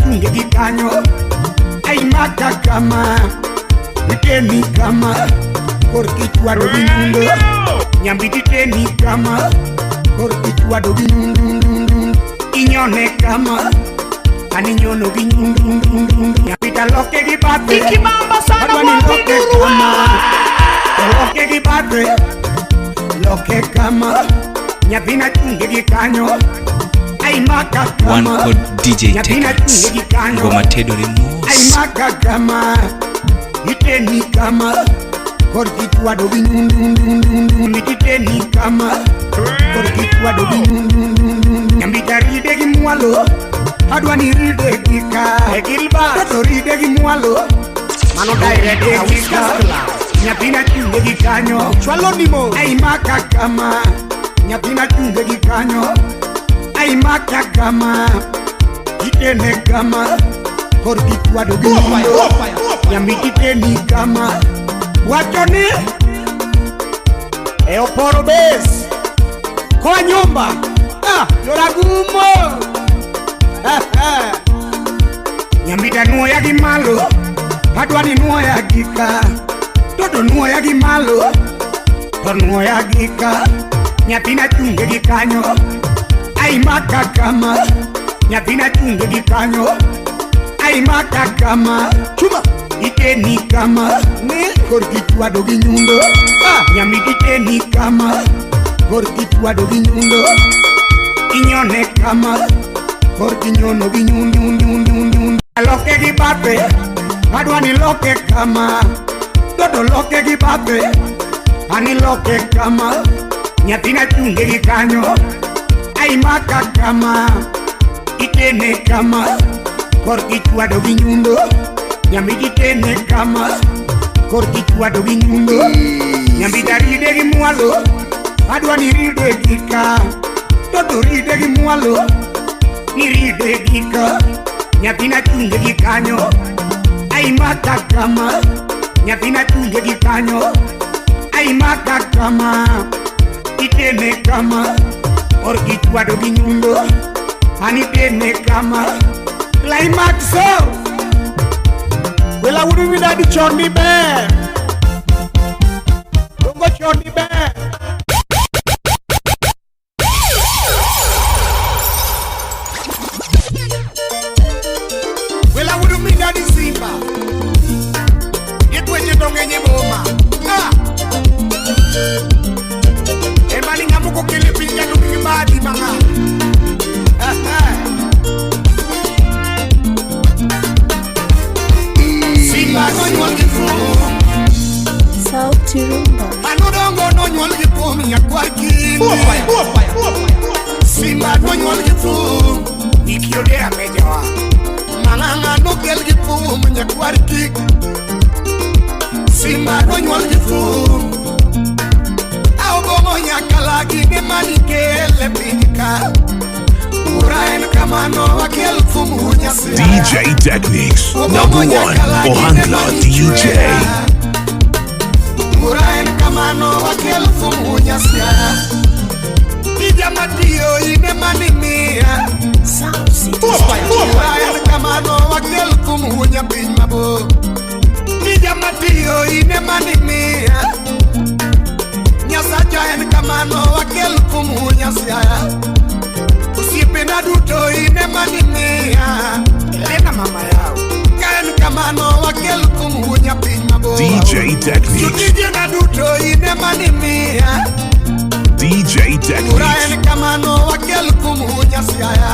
chunge gi kanyo. Ai maka kama, iteni kama, korki chwado gi nyundo. Nyambita iteni kama, korki chwado gi nyundu. Inyone kama, aninyono gi nyundu. Nyambita loke gi bathe. Ikibamba sana Adwa ni wapi loke nduru? Kama, loke gi bathe, loke kama, nyathina chunge gi kanyo. Ai maka Wan kama, kod DJ nyathina Technics. chunge gi kanyo. Ngoma tedore mos. Ai maka kama, iteni kama, korki chwado gi nyundu. Iteni kama, korki chwado gi nyundu. Nyambita ride gi mwalo, adwa ni ride gi ka. Toto ride gi mwalo, mano direct gi ka. Nyathina chunge gi kanyo. Chwalo nimo. Ai maka kama, nyathina chunge gi kanyo. Ai maka kama, itene kama, korki chwado gi nyundo. Nyambita iteni kama, wacho ni E Oporo Base. Kwa nyumba. Ah, Joragumo. Nyambita nuoya gi malo, adwa ni nuoya gi ka. Toto nuoya gi malo, to nuoya gi ka. Nyathina chunge gi kanyo. Ai maka kama, nyathina chunge gi kanyo. Ai maka kama, Chuma. Iteni kama, Ni. Korki chwado gi nyundo. Ah. Nyambita iteni kama, korki chwado gi nyundo. Inyone kama, korki nyono gi nyundu. Loke gi bathe, adwa ni loke kama. Toto loke gi bathe, ani loke kama. Nyathina chunge gi kanyo. Ai maka kama, itene kama, korki chwado gi nyundo. Nyambita itene kama, korki chwado gi nyundo. Nyambita ride gi mwalo, adwa ni ride gi ka. Toto ride gi mwalo, ni ride gi ka. Nyathina chunge gi kanyo. Ai maka kama, nyathina chunge gi kanyo. Ai maka kama, itene kama, korki chwado gi nyundo. Ani tene kama, climax so. Wela wudu midadi chon ni ber. Dongo chon ni ber. Wela wudu midadi Simba. Yetweche to ng'eny e boma. Ah! Ema ni ng'ama ok okel e piny ka to kik badi mang'a. Simba nonyuol gi thum, Sauti Rumba. manodongo nonyuol gi thum nyakwar kinde. Simba nonyuol gi thum, ikiode amejoa. Mang'ang'a nokel gi thum nyakwar kik. Simba nonyuol gi thum. Aobong'o nyakalagi ne manikele piny ka. Ura en kamano wakel thum Nyasaye. DJ Technics, number one, Ohangla DJ. Ura en kamano wakel thum Nyasaye. Tija matiyo in ema nimiya. Ura en kamano wakel thum piny mabor. Tija matiyo in ema nimiya. Nyasacha en kamano wakel thum Nyasaye. Osiepena duto in ema nimiya. Elena mama yao. Ka en kamano wakel thum piny mabor. DJ Technics, Jotijena duto in ema nimiya. DJ Ura Technics, en kamano wakel thum Nyasaye.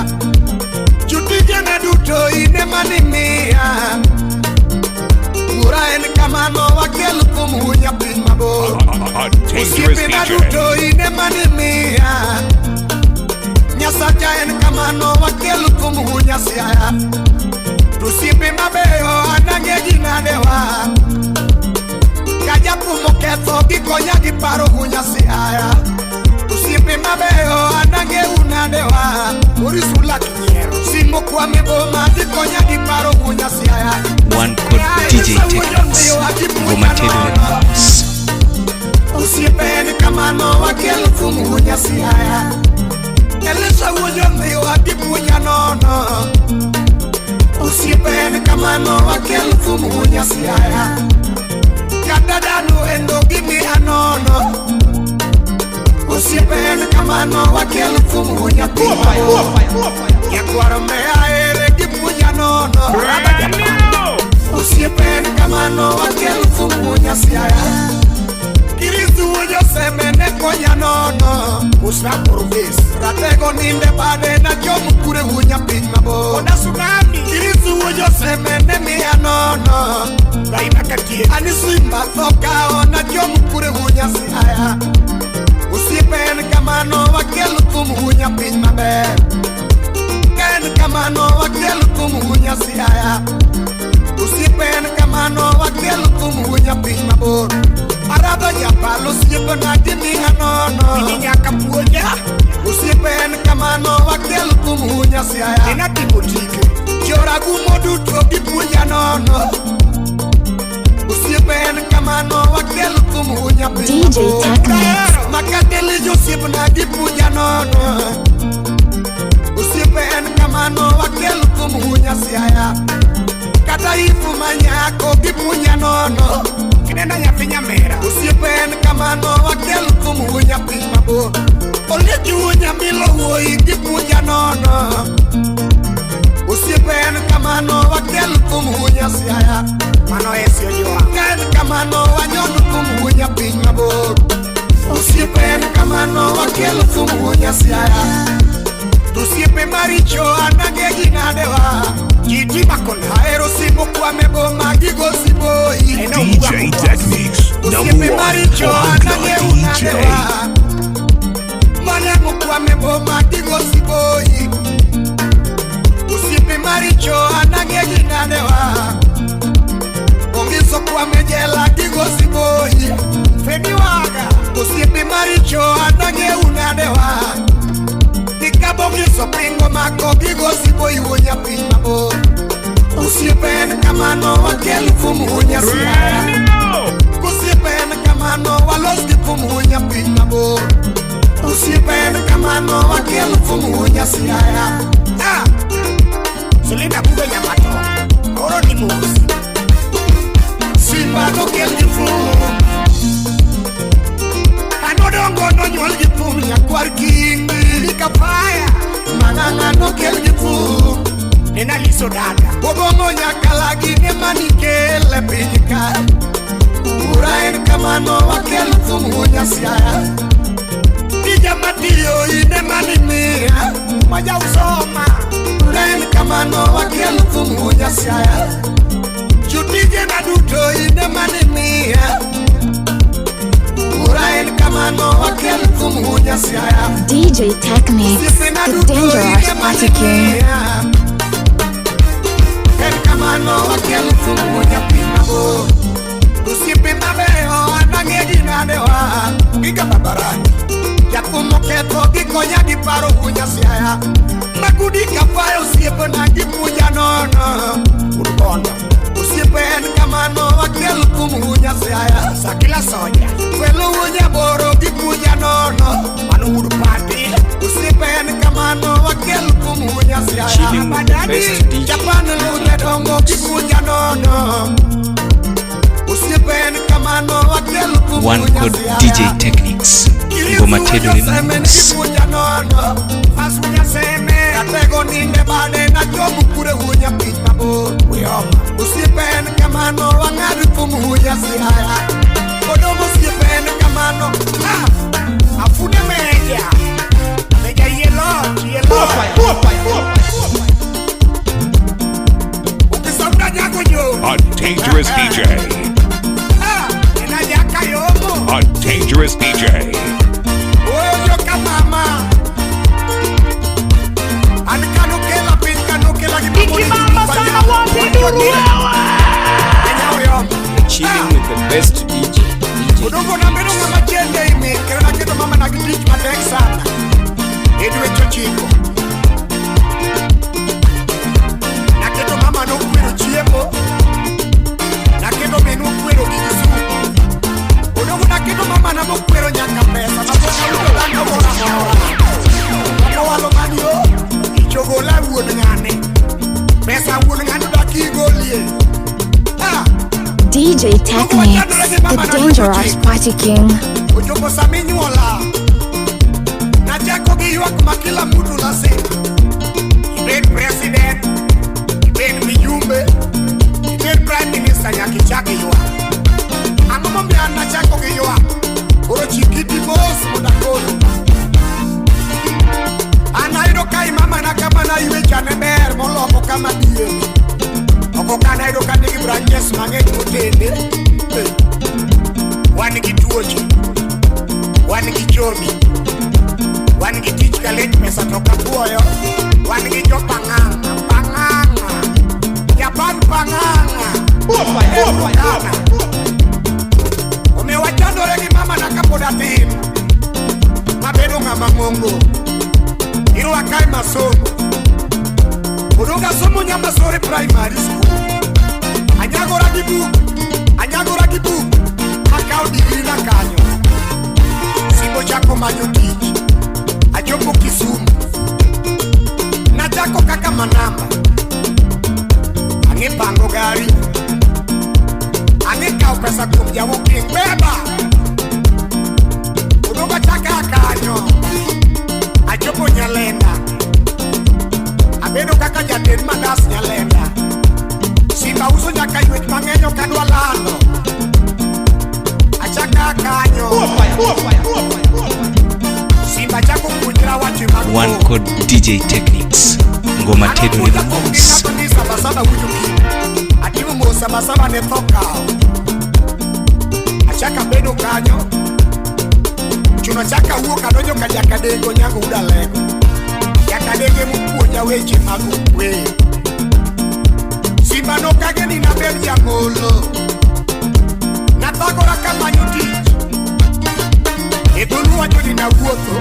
Jotijena duto in ema nimiya. Ura en kamano wakel thum piny mabor. A dangerous Osiepena DJ. duto in ema nimiya. Nyasacha en kamano wakel thum Nyasaye. To osiepe mabeyo anang'e gi nadewa. Ka jathum oketho gikonya gi paro Nyasaye. Osiepe mabeyo anang'e unadewa. Orisula nyiero. Simo kwame boma gikonya gi paro Nyasaye. Wan kod DJ Technics. Ngoma tedore mos. Osiepe en kamano wakel thum Nyasaye. Elisa wuoyo ndhiwa gipuonja nono. thum wunyasiaya. Jadadano endo gimiya nono. Osiepe en kamano wakel thum wunyapiny mabor. Nyakwaro meya ere gipuonja nono. Osiepe en kamano wakel thum wunyasiaya. Kirisu joseme ne konya nono. Usra Purvis. Ratego ninde bade na chom kure wunya piny mabor. Oda tsunami. Kirisu joseme ne miya nono. Raima katie. Ani simba thoka ona chom kure wunya siaya. Osiepe en kamano wakel thum wunya piny maber. Ka en kamano wakel thum wunya siaya. Osiepe en kamano wakel thum wunya piny mabor. Aradho japalo osiepena gimiya nono. Gini nyaka puonja. Osiepe en kamano wakel thum wunya siaya. Ena timo tike. Joragumo duto gipuonja nono. Osiepe en kamano wakel thum wunya piny DJ mabor. Technics. Makateli josiepna gipuonja nono. Osiepe en kamano wakel thum wunya siaya. Kata ifu manyako gipuonja nono. Kinena nyathi nyamera. Osiepe en kamano wakel thum wunya piny mabor. Oliech wunya milo wuoyi gipuonja nono. Osiepe en kamano wakel thum wunya siaya. Mano esio joa. Ka en kamano wanyon thum wunya piny mabor. Osiepe en kamano wakel thum wunya siaya. Osiepe maricho anage gi nadewa. Jiti makona. Ahero simo kwame boma gigo siboi. DJ Techniques, number Osiepe one maricho Ohangla anage DJ. unadewa. Manyango kwame boma gigo siboi. Osiepe maricho anage gi nadewa. Ongiso kwame jela gigo siboi. Femi waga. Osiepe maricho anage unadewa. Kikabongiso pingo mako gigo siboi wunya piny mabor. Osiepe en kamano wakel thum wunya siaya. Osiepe en kamano walos gi thum wunya piny mabor. Osiepe en kamano wakel thum wunya siaya. Ah! Selina bugo nyamato. Koro ni mos. Simba nokel gi thum. Anodongo nonyuol gi thum nyakwar kingi. Nikafaya. Mang'ang'a nokel gi thum. Nena liso dada. Obong'o nyakalagi ne manikele piny ka. Ura en kamano wakel thum wunya siaya. Tija matiyo ine manimiya. Maja usoma. Ura en kamano wakel thum wunya siaya. Jotije na duto ine manimiya. Ura en kamano wakel thum wunya siaya. DJ Technics, Osiepena the duto dangerous ine party king. manimiya. En kamano wakel thum wunya piny mabor. Osiepe mabeyo an ang'e gi nadewa. Giga babarani. Jathum oketho gikonya gi paro wunya siaya. Magudi kafayo osiepena gipuonja nono. Urbondo. Osiepe en kamano wakel thum wunya siaya. Sakila soja. Kwelo wunya boro gipuonja nono. Mano wuod pati. Osiepe en kamano wakel thum wunya siaya. Chilling with the best DJ. Japan lunya dongo gipuonja nono. Osiepe en kamano wakel thum One wunya called siaya. DJ Techniques. Ngoma tedo ni mos. Atego ninde bade na chomo kure wunya piny mabor. Osiepe en kamano wang'ad thum wunya siaya. Odongo osiepe en kamano. Ah! Afune meja. Meja yelo, yelo. Ukisauda nyako jo. A dangerous DJ. Ah! Ena jaka yomo. A dangerous DJ. Oyo ka mama. An kanokela piny kanokela gi Ikibamba sana wapi nduru wewe? Chilling with the best DJ. DJ Odongo na bedo ng'ama chende imi kendo naketo mama na gi tich matek sana. E dweche ochiko. Naketo mama nokwero chiemo. Naketo minwa kwero gi sup. Odongo naketo mama na mokwero nyaka pesa mapok ayudo dhano moro amora. Mama walo mani o, ichogola wuon ng'ane. Pesa wuon ng'ano dak igolie. Ha! DJ Technics, the dangerous party king. Ochopo sama inyuola, nachako gi ywak ma kila mtu lasima. Ibed president, ibed mijumbe, ibed prime minister, nyaka ichak gi ywak. Ang'o momiyo an nachako gi ywak? Koro chik iti mos mondo agol. An ayudo ka imamana kama naywe cha ne ber moloko kama bie. Oko ka nayudo ka nigi branches mang'eny motende. Eh. Wan gi tuoche, wan gi chomi, wan gi tich kalech pesa to kapuoyo, wan gi jopang'ang'a, pang'ang'a, Japan pang'ang'a, Turkana. Omiyo wachandore gi mama na kapod atin, mabedo ng'ama ng'ongo, irwaka e masomo. Odonga somo Nyamasore Primary School. Anyagora gi buk, anyagora gi buk, akawo degree na kanyo. Simbo chako manyo tich, achopo Kisumu. Nachako kaka manamba, ang'e pango gari, ang'e kawo pesa kuom jawuoking beba. Odonga chaka kanyo, achopo Nyalenda. Abedo kaka jated mandas Nyalenda. Simba uso nyaka ywech mang'eny ok adwa lando. Achaka kanyo. Simba chako puonjra wache mag One thum. called DJ Technics. Ngoma tedore mos. Ni sabasaba winjo kiny. Atimo mos sabasaba ne tho kawo. Achaka bedo kanyo. Chuno chaka wuok adonjo ka Jakadego nyango udalego. Jakadege mopuonja weche mag wer. Simba nokage ni nabed jangolo. Nathagora kamanyo tich. E dholuo wacho ni nawuotho.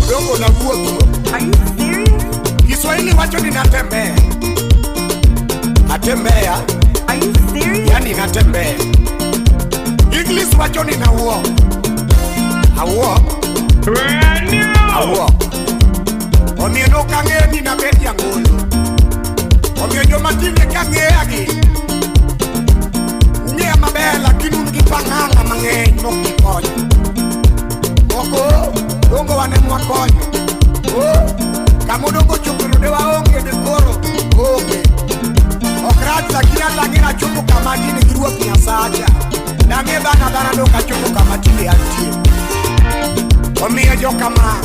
Odongo nawuotho. Are you serious? Kiswahili wacho ni natembea. Atembea, Are you serious? yani natembea. English wacho ni na walk. I walk. I walk. Omiyo nok ang'eyo ni nabed jangolo. Omiyo joma tinde ka ng'eyagi, ung'eya maber lakini un gi pang'ang'a mang'eny mok gikonyo. Moko dongo wan ema wakonyo. Oh, kama odongo chopo de waonge de koro onge. Ok rach lakini hata ang'e nachopo kama tinde gi Ruoth Nyasacha. Dang'e dhano adhana dok achopo kama tinde antie. Omiyo jokama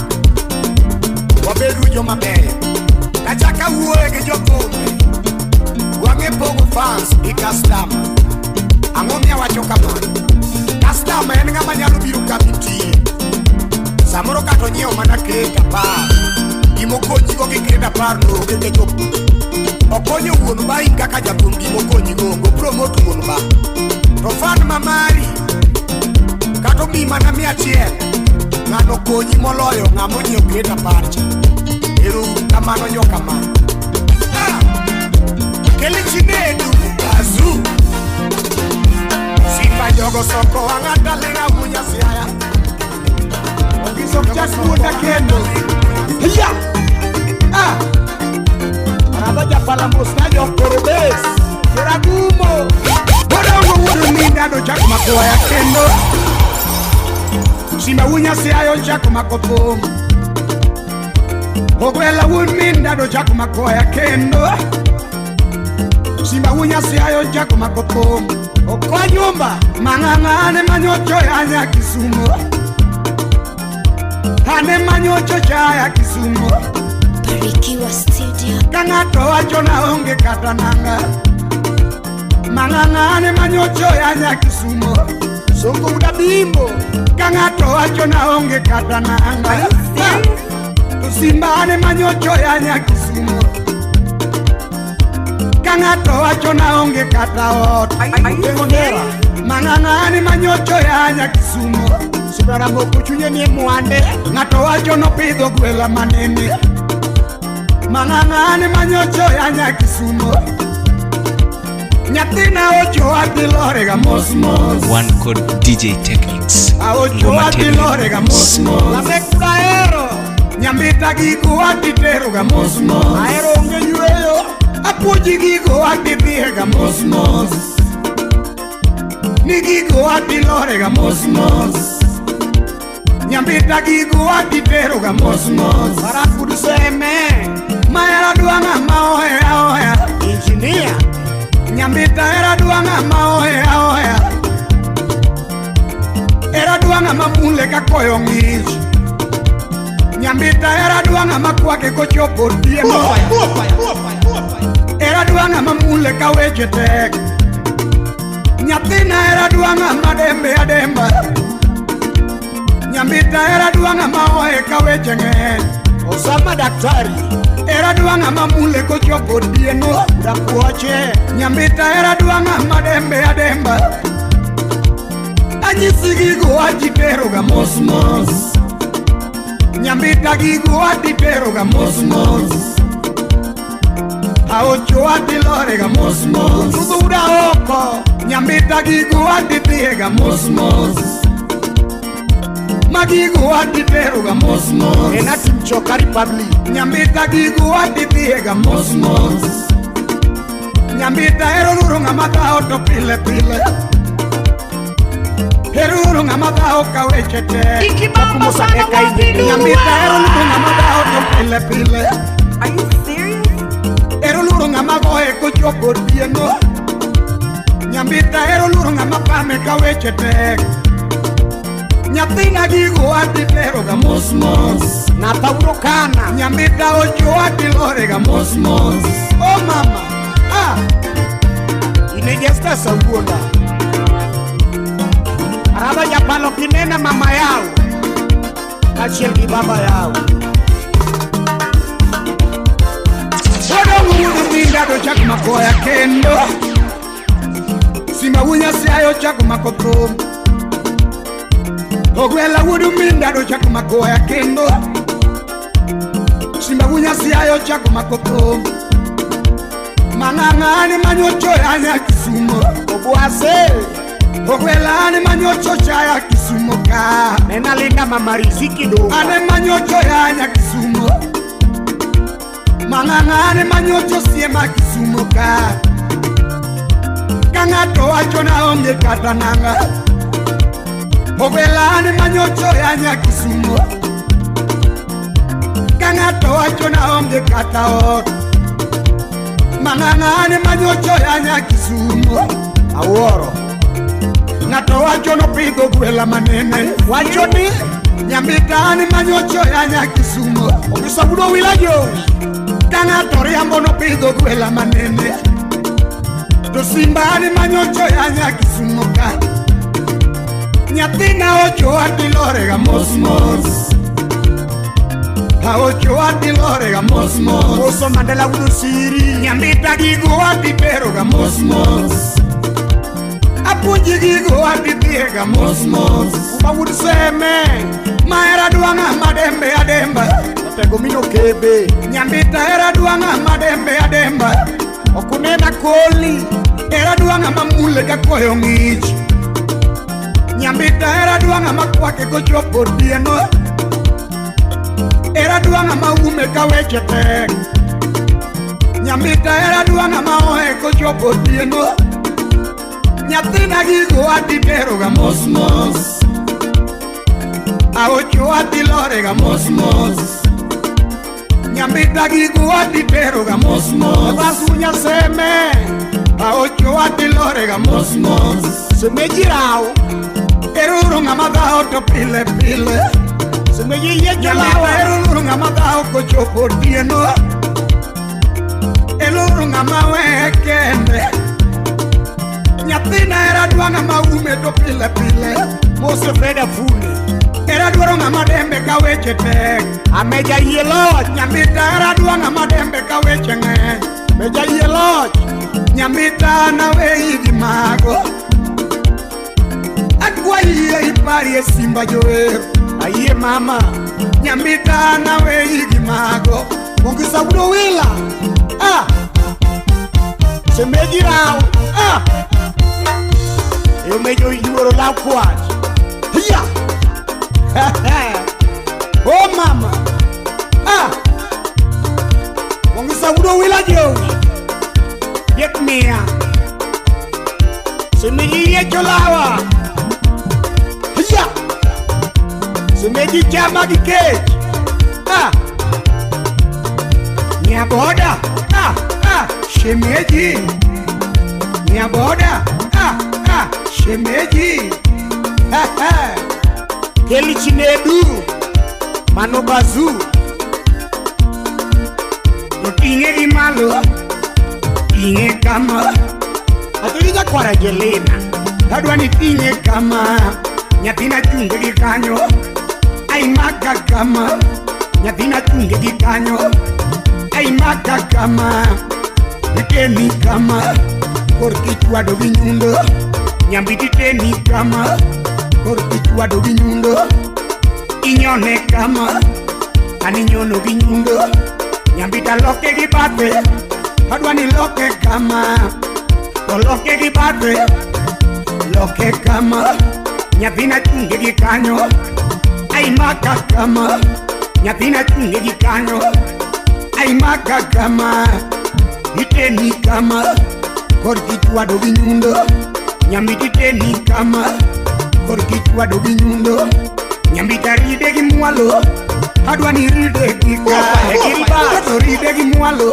wabedu joma beyo. Kachaka wuoye gi jothumbe, wang'e pogo fans gi customer. Ang'o miyo awacho kamano? Customer en ng'ama nyalo biro kama intie. Samoro kata onyiewo mana crate 10. Gimokonyigo gi crate 10 no onge nikech okonyo wuon ba in kaka jathum gimokonyigo onge. Opromote wuon ba. To fan ma mari kata omiyi mana 100, ng'ano konyi moloyo ng'ama onyiewo crate 10 cha. Ero uru kamano jokama. Ah! Kele Chinedu Azu. Simba jogo soko ang'ata lera wunya siaya. Ongiso chak wuonda kendo. Ya! Ah! Aradha japala mos na jokorobes. Keragumo. Odongo wuod minda do chako mako waya kendo. Simba wunya siaya ochako mako thum. Ogwela wuod minda do chako mako waya kendo. Simba wunya siaya ochako mako thum. Okwa nyumba. Mang'ang'ane manyocho yanya Kisumo. Ane manyocho chaya Kisumo. Barikiwa Studio. Ka ng'ato wacho na onge kata nanga. Mang'ang'ane manyocho yanya Kisumo. Songo uda bimbo. Ka ng'ato wacho na onge kata nanga. Are you serious? To Simba ane manyocho yanya Kisumo. Ka ng'ato wacho na onge kata ot. Are you serious? Mang'ang'ane manyocho yanya Kisumo. Simba moko chunye nie mwande. Ng'ato wacho nopidho gwela manene. Mang'ang'ane manyocho yanya Kisumo. Nyathina ocho adhi lorega mos mos. One called DJ Technics. Aocho Ngoma adhi tedore lorega mos mos. Lamek ahero. Nyambita gigo adhi teroga mos mos. Ahero onge yueyo. Apuonji gigo adhi dhiega mos mos. Ni gigo adilorega mos mos. Nyambita gigo aditeroga mos mos. Barafu seme. Mahera dwang'a ma oheya oheya. Engineer. Nyambita hera dwang'a ma oheya oheya. Hera dwang'a ma mule ka koyo ng'ich. Nyambita hera dwang'a ma kwake kochopo otieno. Hera dwang'a ma mule ka weche tek. Nyathina hera dwang'a ma dembe ademba. Nyambita hera dwang'a ma ohe ka weche ng'eny. Osama daktari. Hera dwang'a ma mule kochopo otieno. Dakuoche. Nyambita hera dwang'a ma dembe ademba. Anyisi gigo ajiteroga mos mos. Nyambita gigo aditeroga mos mos. Aocho adilorega mos mos. Tudhuda oko. Nyambita gigo adidhiega mos mos. Magigo aditeroga mos mos. Ena Timchoka Republic. Nyambita gigo adidhiega mos mos. Nyambita hero luro ng'ama dhawo to pile pile. Hero luro ng'ama dhawo ka weche tek. Ikibamba sana wapi Nyambita hero luro ng'ama dhawo to pile pile. Are you serious? Hero luro ng'ama goye kochopo otieno. Nyambita hero luro ng'ama pame ka weche tek. Nyathina gigo aditeroga mos mos. Nathauro kana. Nyambita ocho adilorega mos mos. Oh mama, ah. Inejesta Sawuonda. Araba japalo kinena mama yao. Kaachiel gi baba yao. Odong' wuod minda to chak makoya kendo. Simba wunya siayo chak mako thum. Ogwela wuod minda to chak makoya kendo. Simba wunya siayo chak mako thum. Mang'ang'ane manyocho yanya Kisumo. Obwase. Ogwela ane manyocho chaya Kisumo ka. Nena linda mama riziki duka. Ane manyocho yanya Kisumo. Mang'ang'ane manyocho siema Kisumo ka. Ka ng'ato wacho na onge kata nanga. Ogwela ane manyocho yanya Kisumo. Ka ng'ato wacho na onge kata ot. Mang'ang'ane manyocho yanya Kisumo. Awuoro. Ng'ato wacho nopidho gwela manene. Wacho ni Nyambita ane manyocho yanya Kisumo. Okisabudo wila jowi. Ka ng'ato riambo nopidho gwela manene. To simba ane manyocho yanya Kisumo ka. Nyathina ocho adilorega mos mos. Aocho adilorega mos mos. Oso Mandela wudo siri. Nyambita gigo aditeroga mos mos. Apuonji gigo adidhiega mos mos. Uma wuod seme. Mahera dwang'a madembe ademba. Otego mino kebe. Nyambita hera dwang'a madembe ademba. Okunena koli. Hera dwang'a mamule ka koyo ng'ich. Nyambita hera dwang'a makwake kochopo otieno. Hera dwang'a maume ka weche tek. Nyambita hera dwang'a ma ohe kochopo otieno. Nyathina gigo aditeroga mos mos. Aocho adilorega mos mos. Nyambita gigo aditeroga mos mos. Basunya seme. Aocho adilorega mos mos. Semeji rao. Eruru ng'ama dhawo to pile pile. Semeji yiecho Nyambita lawa. eruru ng'ama dhawo kochopo otieno. Eluru ng'ama weye kende. Nyathina hera dwang'a ma ume to pile pile. Mose Fred Afune. Hera dwaro ng'ama dembe ka weche tek. Ameja yie loch. Nyambita hera dwang'a ma dembe ka weche ng'eny. Meja yie loch. Nyambita naweyi gi mago. Akwayi yie iparie simba jower. Ayie mama. Nyambita naweyi gi mago. Mongisa wudo wila. Ah. Semeji rao. Ah. Eyo mejo yuoro law kwach. Hiya. Oh mama. Ah. Mongisa wudo wila jowi. Yek mia. Semeji yiecho lawa. ji chama gi kech. Ah. Nyaboda. Ah, ah, shemeji. Nyaboda. Ah, ah, shemeji. Ha, ha. Keli Chinedu. Mano Bazu. Oting'e gi malo. Ting'e kama. Aturi nyakwara Jelena. Adwa ni ting'e kama. Nyathina chunge gi kanyo. Aimaka kama. Nyathina chunge gi kanyo. Aimaka kama. Iteni kama. Korki chwado gi nyundo. Nyambiti teni kama. Korki chwado gi nyundo. Inyone kama. An inyono gi nyundo. Nyambita loke gi bathe. Adwa ni loke kama. To loke gi bathe. Loke kama. Nyathina chunge gi kanyo. Aimaka kama. Nyathina chunge gi kanyo. Aimaka kama. Iteni kama. Korki chwado gi nyundo. Nyambiti teni kama. Korki chwado gi nyundo. Nyambita ride gi mwalo. Adwa ni ride gi ka. To ride gi mwalo.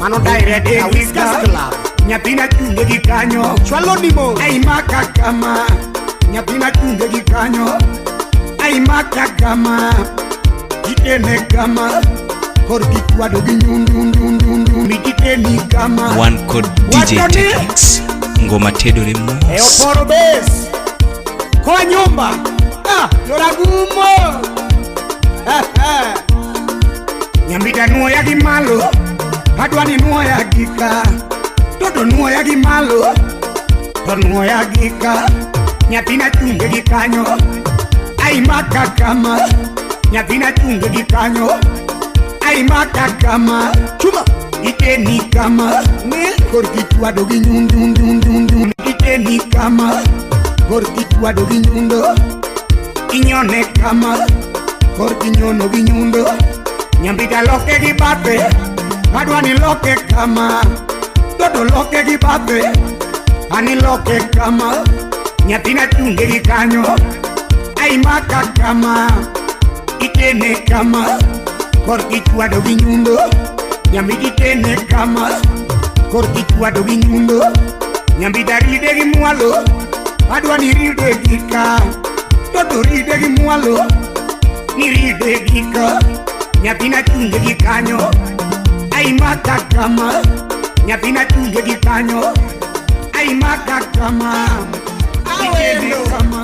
Mano direct Ride na gi Whiskers ka. Club. Nyathina chunge gi kanyo. Chwalo nimo. Aimaka kama. Nyathina chunge gi kanyo. Aimaka kama. Itene kama. Korki chwado gi nyundundundundu. Mititeni kama. Wan kod DJ Watoni. Technics. Ngoma tedore E mos. Oporo Base. Koa nyumba. Ah, Yoragumo. Nyambita nuoya gi malo. Adwa ni nuoya gi ka. Toto nuoya gi malo. To nuoya gi ka. Nyathina chunge gi kanyo. Aimaka kama. Nyathina chunge gi kanyo. Aimaka kama. Chuma. Iteni kama. Ni. Korki chwado gi nyundundundundu. Iteni kama. Korki chwado gi nyundo. Inyone kama. Korki nyono gi nyundo. Nyambita loke gi bathe. Adwa ni loke kama. Toto loke gi bathe. Ani loke kama. Nyathina chunge gi kanyo. Aimaka kama. Itene kama. Korki chwado gi nyundo. Nyambita itene kama. Korki chwado gi nyundo. Nyambita ride gi mwalo. Adwa ni ride gi ka. Toto ride gi mwalo. Ni ride gi ka. Nyathina chunge gi kanyo. Aimaka kama. Nyathina chunge gi kanyo. Aimaka kama. Itene Awendo. kama.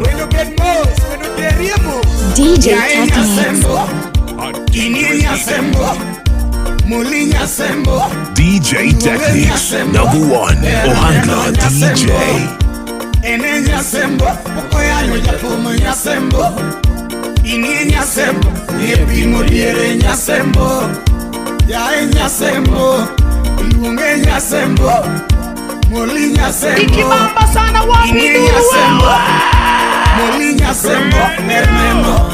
Wendo bed mos. Wendo terie mos. DJ Yae Technics. nyasembo. Ini nyasembo. Muli nyasembo. DJ Technics, number one Ohangla DJ. Ene nyasembo. Poko yanyo jafumo nyasembo. Ini nyasembo. Epimo diere nyasembo. Yae nyasembo. Luonge nyasembo. Muli nyasembo. Ikibamba sana Ini wapinduru nyasembo. wewe. Muli nyasembo. Erneno.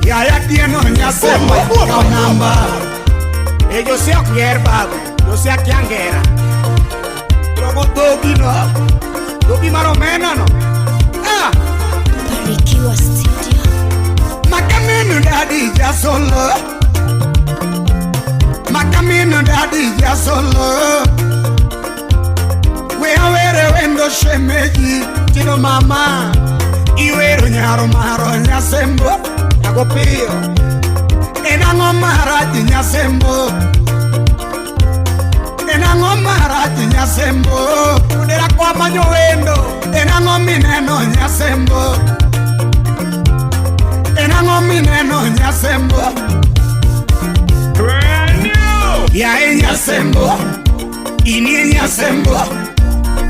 Yaya tieno nyasembo. Kaw namba. E Jose ok ger babu. Jose akia ngera. Rogo dhogi no. Dhogi mar omena no. Ah! Barikiwa Studio. Makamino daddy jasolo. Makamino daddy jasolo. We awere wendo shemeji Tino mama. Iwero nyaro maro nyasembo. Ago piyo. En ang'o marach nyasembo. En ang'o marach nyasembo. Odera kwa manyo wendo. En ang'o mineno nyasembo. En ang'o mineno nyasembo. Yae nyasembo. Inie nyasembo.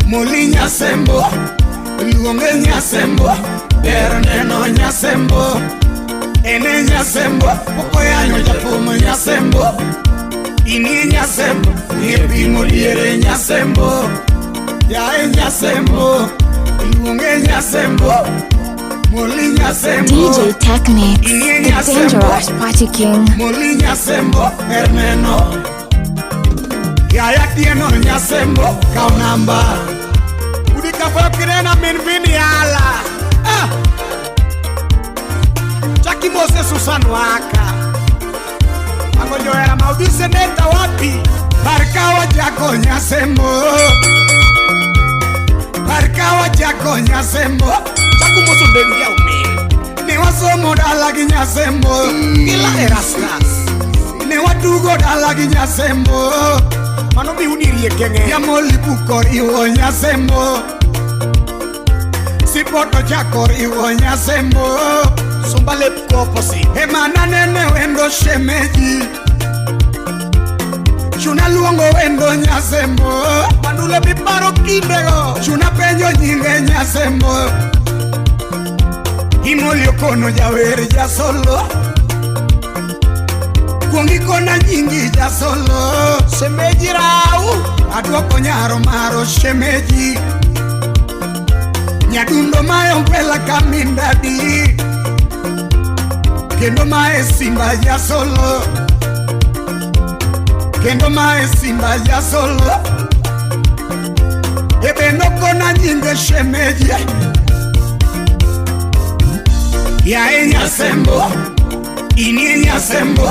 Moli nyasembo. Luonge nyasembo. Ber neno nyasembo. Ene nyasembo. Pok oyanyo jathum nyasembo. Inie nyasembo. Epimo diere nyasembo. Yae nyasembo. Luonge nyasembo. Moli nyasembo. DJ Technics, the dangerous party king. Moli nyasembo. Erneno. Yaya tieno nyasembo. Kaw namba. Udi kafoyo kinena min vini yala. Ah! Chakimose Susan Waka. Mago johera ma udhi seneta wapi? Par ka wachako Nyasembo. Par ka wachako Nyasembo. Chakumoso ndengi ya omin. Ne wasomo dala gi Nyasembo. Gila Erastus. Ne watugo dala gi Nyasembo. Mano miuni rieke ng'eny. Yamoli buko riwo Nyasembo. Sipoto chako riwo Nyasembo. Sumba lep koposi. Ema nanene wendo shemeji. Chuna luongo wendo Nyasembo. Mandule miparo kindego. Chuna penjo nyinge Nyasembo. Imoli okono jawer jasolo. Kuong ikona nyingi jasolo. Shemeji rau. Aduoko nyaro maro shemeji. Nyadundo mae ombela kamindadi. Kendo mae simba jasolo. Kendo mae simba jasolo. Ebe nokona nyinge shemeji. Yae Nyasembo. Inie Nyasembo.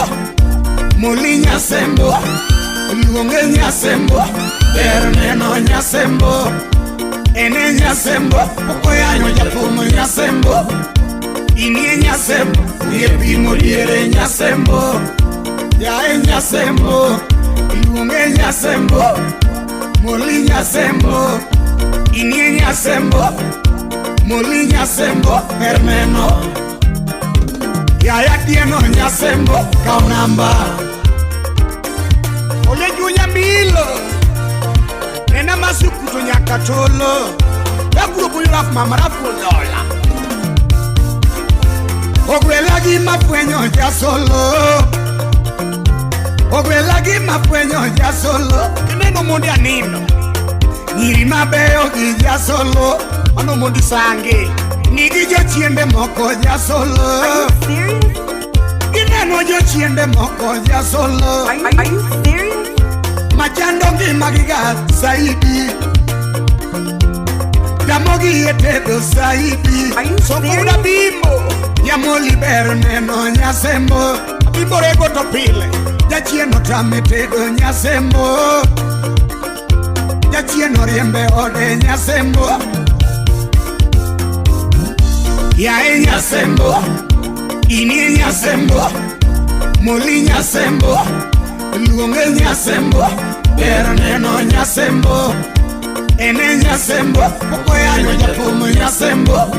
Moli Nyasembo. Luonge Nyasembo. Ber neno Nyasembo. Ene Nyasembo. Okoyanyo jafumo Nyasembo. Inie Nyasembo. Uye pimo diere Nyasembo. Yae Nyasembo. Luonge Nyasembo. Moli Nyasembo. Inie Nyasembo. Moli Nyasembo. Ber neno. Yaya Tieno Nyasembo. Kaw namba. Ole junya milo. Nena masukuto nyaka tolo. Gaburo buyo raf mama raf lola. Ogwela gi mafwenyo jasolo. Ogwela gi mafwenyo jasolo. Kineno mondi anino. Nyiri mabeyo gi jasolo. Mano mondi sange. Nigi jochiende moko jasolo. Are you serious? Gineno jochiende moko jasolo. Are you serious? Machando ngima ga saidi. Tamogi e tedo saidi. Are you Sokuna serious? bimbo. Yamoli ber neno Nyasembo. Bimbo rego to pile. Jachien otame tedo Nyasembo. Jachien oriembe ode Nyasembo. Yae Nyasembo. Inie Nyasembo. Moli Nyasembo. Luonge Nyasembo. Ber neno Nyasembo. Ene Nyasembo. Okoyanyo jafumo Nyasembo.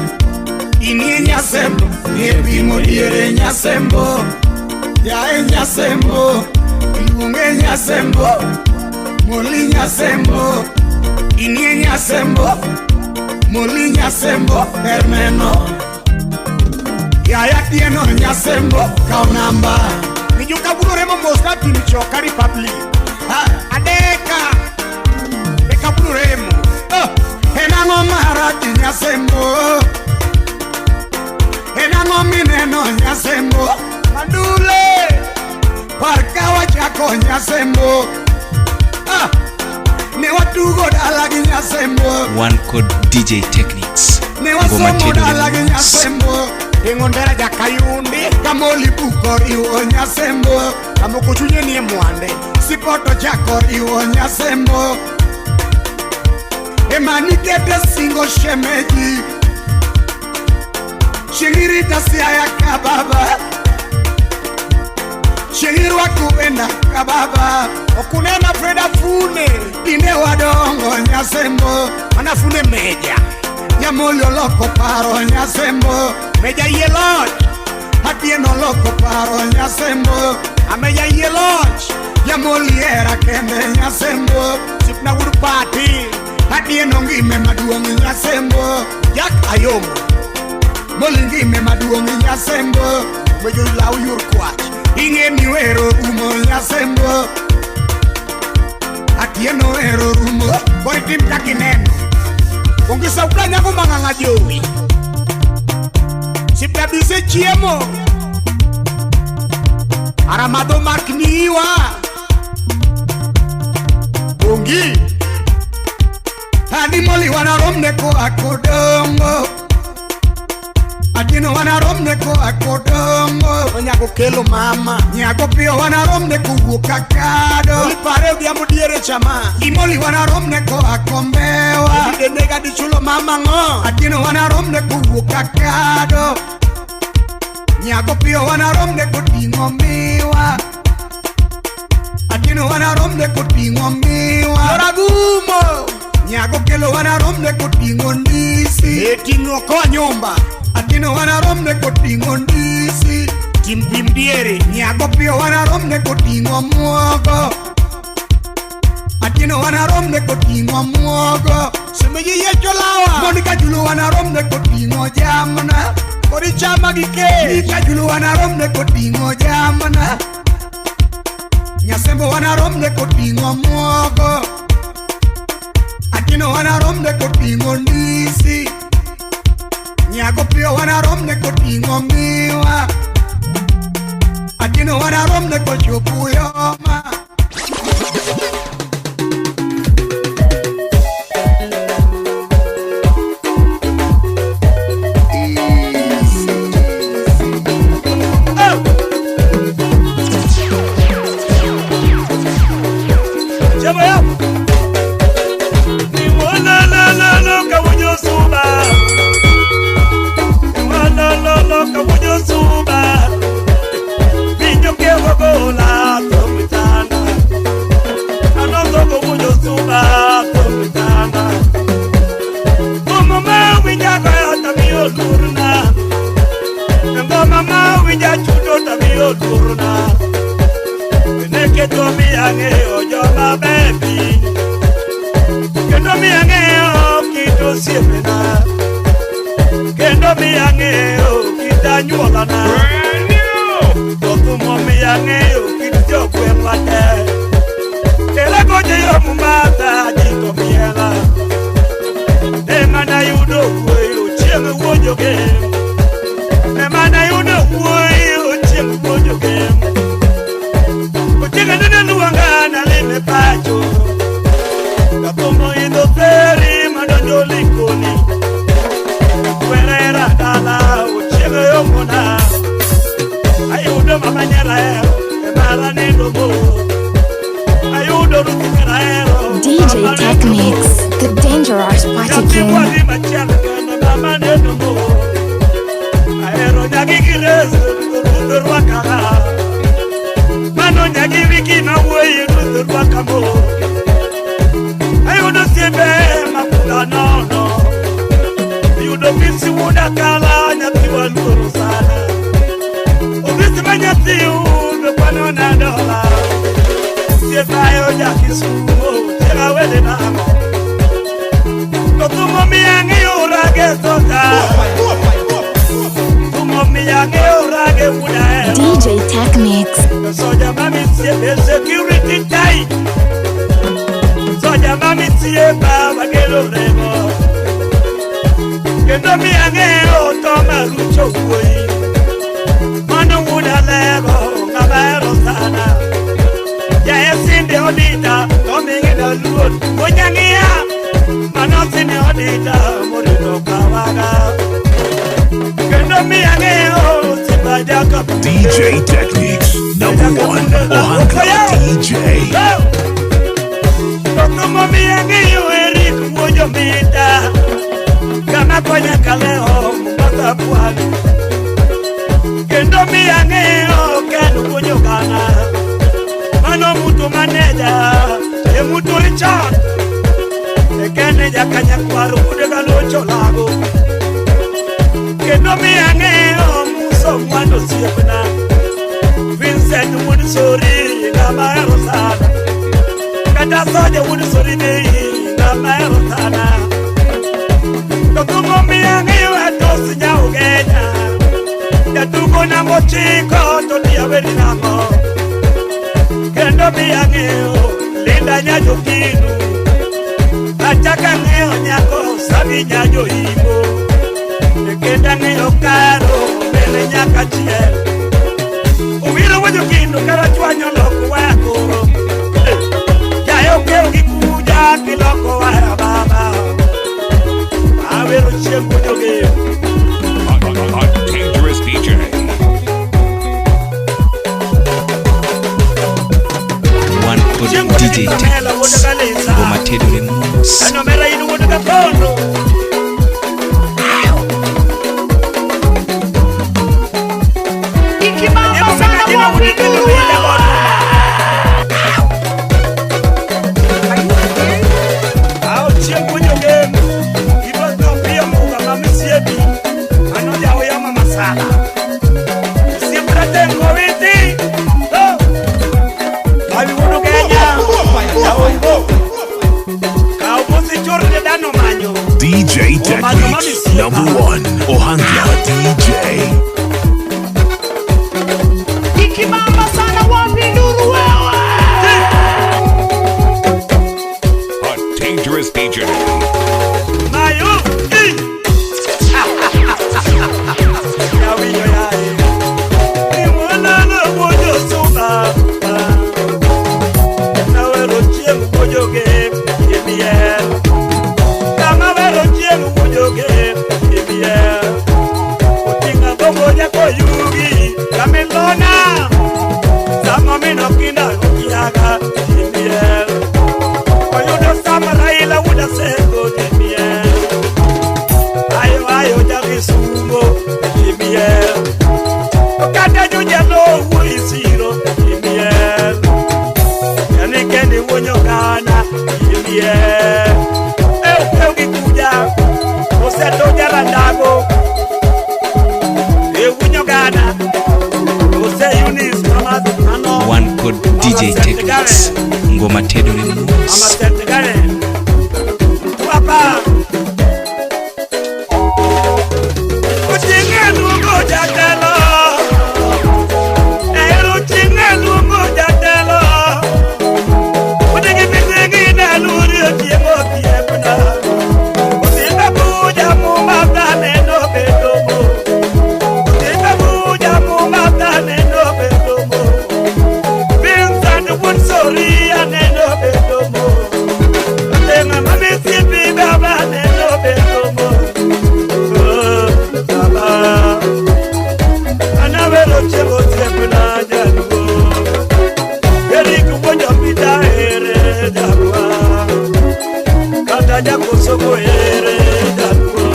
Inie Nyasembo. Nie pimo diere Nyasembo. Yae Nyasembo. Luonge Nyasembo. Moli Nyasembo. Inie Nyasembo. Moli Nyasembo. Ber neno. Yaya Tieno Nyasembo. Kaw namba. Mijuka buro remo mos na tim choka Republic. Adeka. Eka buro remo. Oh, enang'o marach Nyasembo. Enang'o mineno Nyasembo. Mandule. Par ka wachako Nyasembo. Ah, ne watugo dala gi Nyasembo. One called DJ Techniques. Ne Ngoma wasomo tedo dala gi mos. Nyasembo. Ting'o ndera jakayundi. Kamoli buko riwo Nyasembo. Kamoko chunye nie mwande. Sipoto chako riwo Nyasembo. Ema nikete singo shemeji. Chieng' irita Siaya ka baba. Chieng' irwako wenda ka baba. Okunena Freda Fune. Tinde wadongo Nyasembo. Mana Fune meja. Nyamoli oloko paro Nyasembo. Meja yie loch. Atieno oloko paro Nyasembo. Ameja yie loch. Nyamoli hera kende Nyasembo. Sipna wuod pati. Atieno ngime maduong' Nyasembo. Jack Ayomo. Moli ngime maduong' Nyasembo. Mejo law yur kwach. Ing'e ni wero rumo Nyasembo. Atieno wero rumo. Koro itim kaka ineno. Onge sauda nyago mang'ang'a jowi. Sipna bise chiemo. Aramadho makniwa. Ongi. Adi moli wanaromne koa kodongo. Atieno wanaromne koa Kodongo. Onyago kelo mama. Nyago piyo wanaromne kowuok Akado. Olipare odhiambo diere chama. Imoli wanaromne koa Kombewa. Nega dichulo mama ng'o. Atieno wanaromne kowuok Akado. Nyago piyo wanaromne koting'o miwa. Atieno wanaromne koting'o miwa. Yoragumo. Nyago kelo wanaromne koting'o ndisi. E ting'o koa nyumba. Atieno wanaromne koting'o ndisi. Tim pim diere. Nyago piyo wanaromne koting'o muogo. Atieno wanaromne koting'o muogo. Semeji yiecho lawa. Monica Julu wanaromne koting'o jamna. Kori chama gi kech. Nika Julu wanaromne koting'o jamna. Nyasembo wanaromne koting'o muogo. Atieno wanaromne koting'o ndisi. Nyago piyo wanaromne koting'o miwa. Atieno wanaromne kochopo Uyoma. DJ Techniques, the dangerous party king. DJ Techniques. Soja mami security tight. Soja mami tie baba kelo remo. Kendo mi ang'eyo to marucho wuoyi. Mano wuoda lego ng'ama hero sana. Jae sinde odita to ming'e luor. Wuonyang'iya mano sinde odita morito kawaga. Kendo mi ang'eyo DJ Techniques, number one, Ohangla DJ. Vincent wuod Sori ng'ama hero sana. Kata Soja wuod Sori be ng'ama hero sana. To thumo miyo ang'eyo atos nyaugenya. Jatugo namba 9 to diaweri nang'o. Kendo miyo ang'eyo Linda Nyajokinu. Achako ang'eyo nyako Sabi Nyajoimo. Kendo ang'eyo Karo bende nyaka chiel. Owiro wuod Kara chwanyo loko waya koro. Jayo kero gi kuja kiloko waya baba. Awero chieng' wuod Ogem. kod DJ Technics, ngoma tedore mos. Anomera in wuod Kapondo. Ikibamba sana wapi nduru wewe? Ao chieng' winjo gem. Ibro piyo muga ma misiepi. Mano jaoya mama Sala. Osiep rateng' kowiti. Oh. Mawi wuod Kenya. Jaoibo. Kaw pusi chur ne dhano manyo. DJ Technics, number one, Ohangla DJ. Ikibamba sana wapi nduru wewe? A dangerous DJ. Mayo. I. Jawinjo yaye. Iwalala wuojo suna. Nawero chieng' wuojoge imiel. Kama wero chieng' wuojoge imiel. Oting'a bongo jakoyugi kamilona. Sama mino kinda okiaga imiel. Oyudo sama Raila wuda sego imiel. Ayo ayo jakisumo imiel. Kata jojalo wuo isiro imiel. Yani kendi wuonyo gana imiel. Eu eu gi kuja oseto jarandago. E wuonyo gana ose Eunice mama ano. Wan kod DJ Technics, ngoma tedore Mama mos. Sentegane. Papa. Oting'e luongo jatelo. Ero oting'e luongo jatelo. Odigi mitigi ne luri otiemo otiepna. Otimbe buja muma taneno bedo mo. Otimbe buja muma taneno bedo mo. Vincent Wuod aneno bedo mo. Tenga mami baba neno bedo mo. Oh, baba. Anawero chiemo otiepna jaluo. Eric wuonjo pita ere jaluo. Kata jakosoko ere jaluo.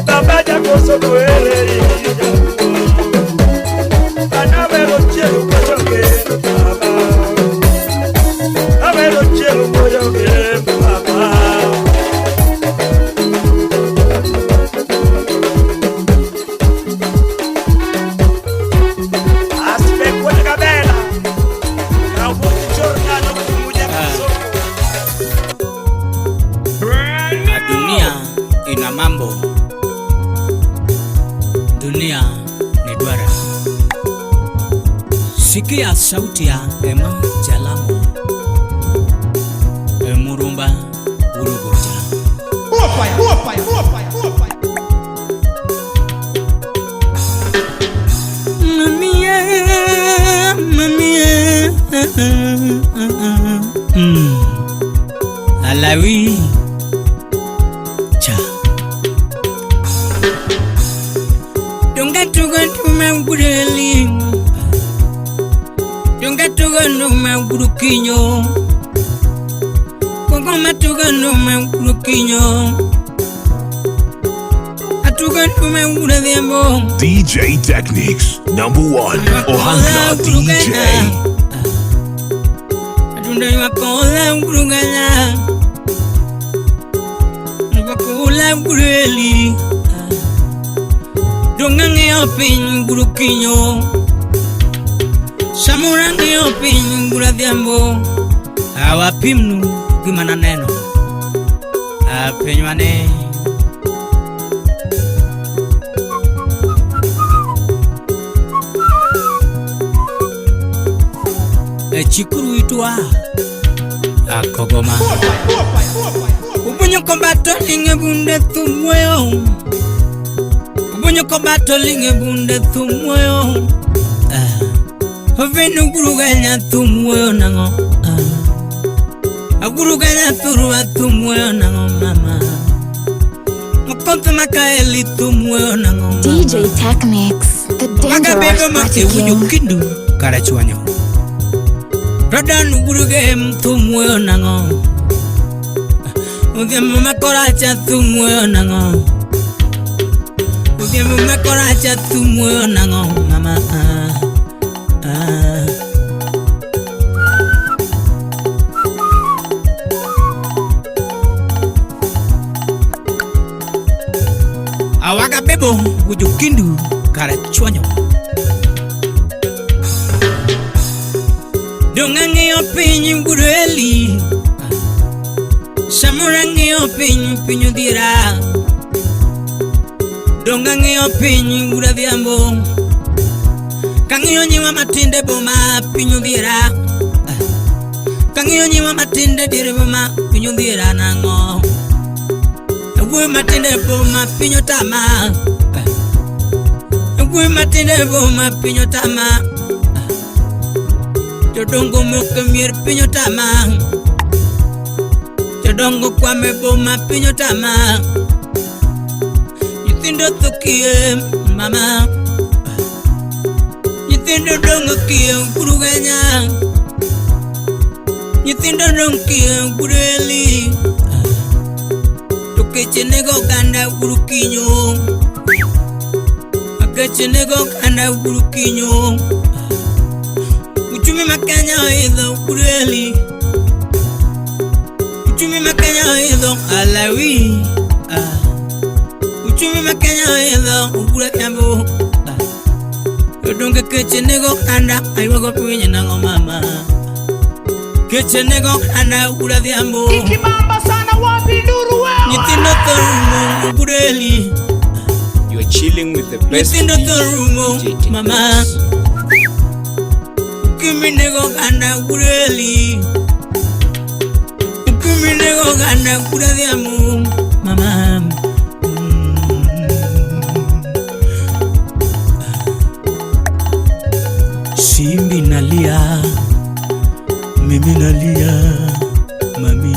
Baba jakosoko ere jaluo. Anawero chiemo wuojoge baba. Awero chiemo wuojoge baba. Aspe wuod Kabela. Kaw pusi chor ng'ano kumuja kasoko. Dunia ina mambo, dunia ni duara. Sikia sauti ya Emma Jalamo, Emurumba Urugoja. Mamie, mamie, Alawi cha. Donga tuga tuma gureli. Donga tuga numa gurukinyo. Koko matuga numa gurukinyo. Atuga numa guradiambo. DJ Technics, number one, Ohangla DJ. Atunda wakola gurugala. Wakola gureli. Donga ng'eyo piny gurukinyo. Samora ng'iyo piny guradhiambo. Awapimnu gima naneno. Pinywa ni. E chikuru itwa. Akogoma. Ubunyo kobato linge bunde thumweyo. Ubunyo kobato linge bunde thumweyo. Ovenu guruganya thumweyo nango. Aguruganya thurwa thumweyo nango mama. Mokonto makaeli thumweyo nango mama. DJ Technics, the dangerous Wakabedo party mate wujo king. kindu karachuanyo. Rodan uburuge mtumwe nango. Udhiambo makoracha tumwe nango. Udhiambo makoracha tumwe nango mama. Ah. Awaga bebo wujukindu karachuanyo. Dong ang'iyo piny gureli. Samoro ang'iyo piny piny odhiera. Dong ang'iyo piny gur adhiambo. Kang'iyo nyiwa matindo e boma piny odhiera. Kang'iyo nyiwa matindo e dier boma piny odhiera nang'o. Wuoyi matindo e boma piny otama. Wuoyi matindo e boma piny otama. Jodongo moko e mier piny otama. Jodongo kwame boma piny otama. Nyithindo tho kiye mama. Nyithindo dong' kiye gurugenya. Nyithindo dong' kiye gureli. To keche nego oganda uru kinyo. Keche nego oganda uru kinyo. Uchumi ma Kenya oidho gureli. Uchumi ma Kenya oidho alawi. Uchumi ma Kenya oidho ugura jambo. Odonge keche nego oganda aywago piny nang'o mama. Keche nego oganda ugura dhiambo. Ikibamba sana wapi nduru wewe. Nyithindo tho rumo ugureli. You are chilling with the best Nyithindo tho rumo DJ mama. Ukimwi nego oganda ugureli. Ukimwi nego oganda ugura dhiambo mama. Simbi nalia, mimi nalia, mami.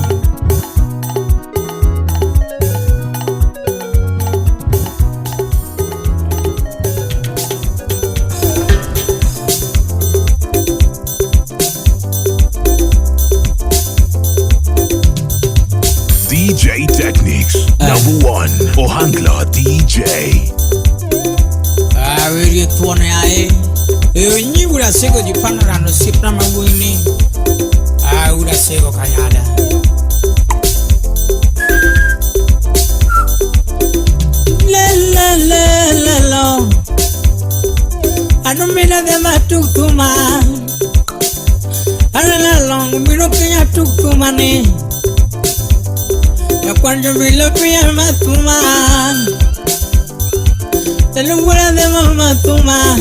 DJ Techniques, number one, Ohangla DJ. Awerie tuone ae. E nyi ura sego ji panorano sipna mawuini. Ah, ura sego kanyada. Le le le le lo. Anumina de matukuma. Alala long mino pinya tukuma ni. Ya cuando mi lo pinya matuma. Telungura de mamá tuma.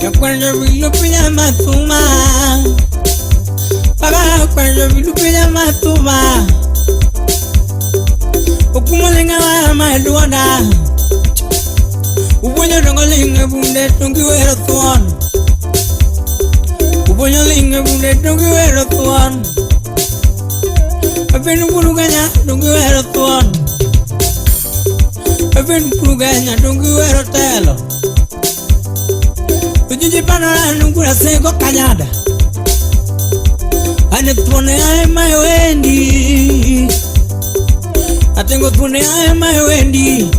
Ya cuando mi lo pinya matuma. Baba cuando mi lo pinya matuma. Okumalenga mama duana. Ubonyo dongolinga bunde tungi wero tuan. Ubonyo linga bunde tungi wero tuan. Apenu buruganya tungi wero tuan. Apenu buruganya tungi wero telo. Ujiji panora nungura sego kanyada. Ane tuone ae maewendi. Atengo tuone ae maewendi.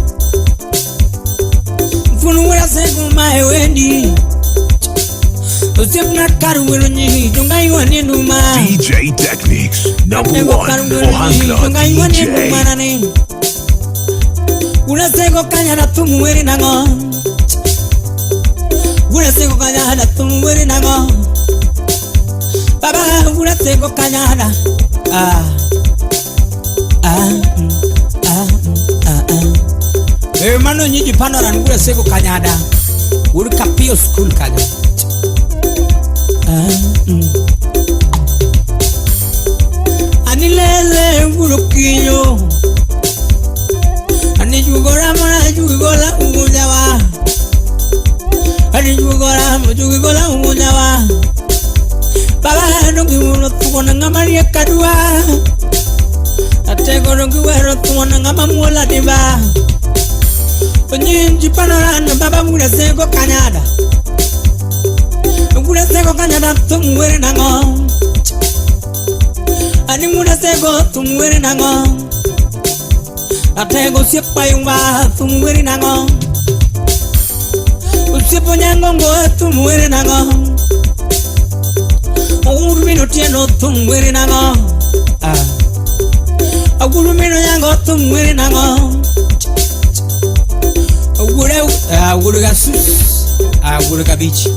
Funungura sego maewendi. Osiepna karu nyi donga iwane numa. DJ Techniques, number one, Ohangla DJ. Ura sego kanyada tumuweri nango. Ura sego kanyada tumuweri nango. Baba ura sego kanyada. Ah ah ah ah ah. Eh mano nyiji panoran ura sego kanyada. Ur kapio school kanya. Anilele urukinyo. Ani jugora mara jugola ungujawa. Ani jugora jugola ungujawa. Baba nungi uno tuona ngamaria kadua. Atego nungi wero tuona ngamamuola diba. Onyinji panorana baba mura sego kanyada. Wuod Asego Kanyada thum were nang'o? Ani wuod Asego thum were nang'o? Atego osiepa yumba thum were nang'o? Osiepo nyangongo thum were nang'o? Ouru min otieno thum were nang'o? Aguru min onyango thum were nang'o? Wuode wuod Gasus wuod Gabich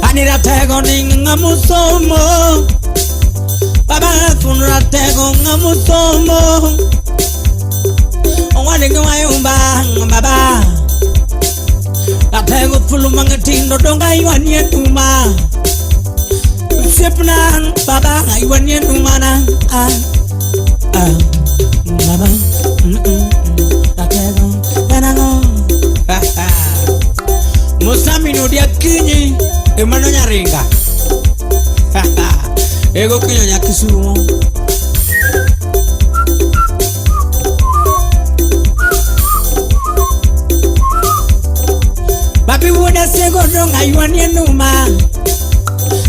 Ani ratego ni ng'ama osomo Baba thun ratego ng'ama osomo Owadgi wayumba baba Ratego fulu mang'atindo donga ywanie nduma Osiepna baba ywanie nduma na ah ah baba ratego enang'o Musami no akinyi emano nyaringa Ego kinyo nyakisumo Babi wuod Asego donga ywanie nduma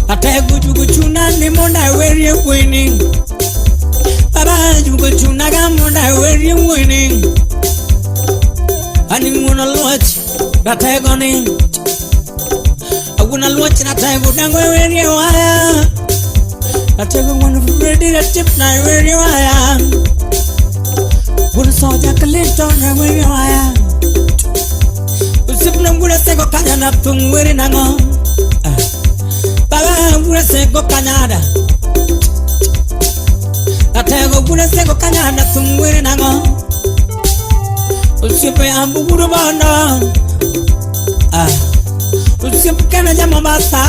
Atego jugo chuna ni monda werie winning Baba jugo chuna ga monda werie winning Ani ng'uono luoch ratego ni Awuona luoch ratego dango werie waya Ratego ng'uono ready ratip na werie waya Wuod soja kalito na werie waya Osiepna wuod Asego Kanyada thum were nang'o? Baba wuod Asego Kanyada Ratego wuod Asego Kanyada thum were nang'o? Osiepe ambu wuod Bondo Osiepe kena ja Mombasa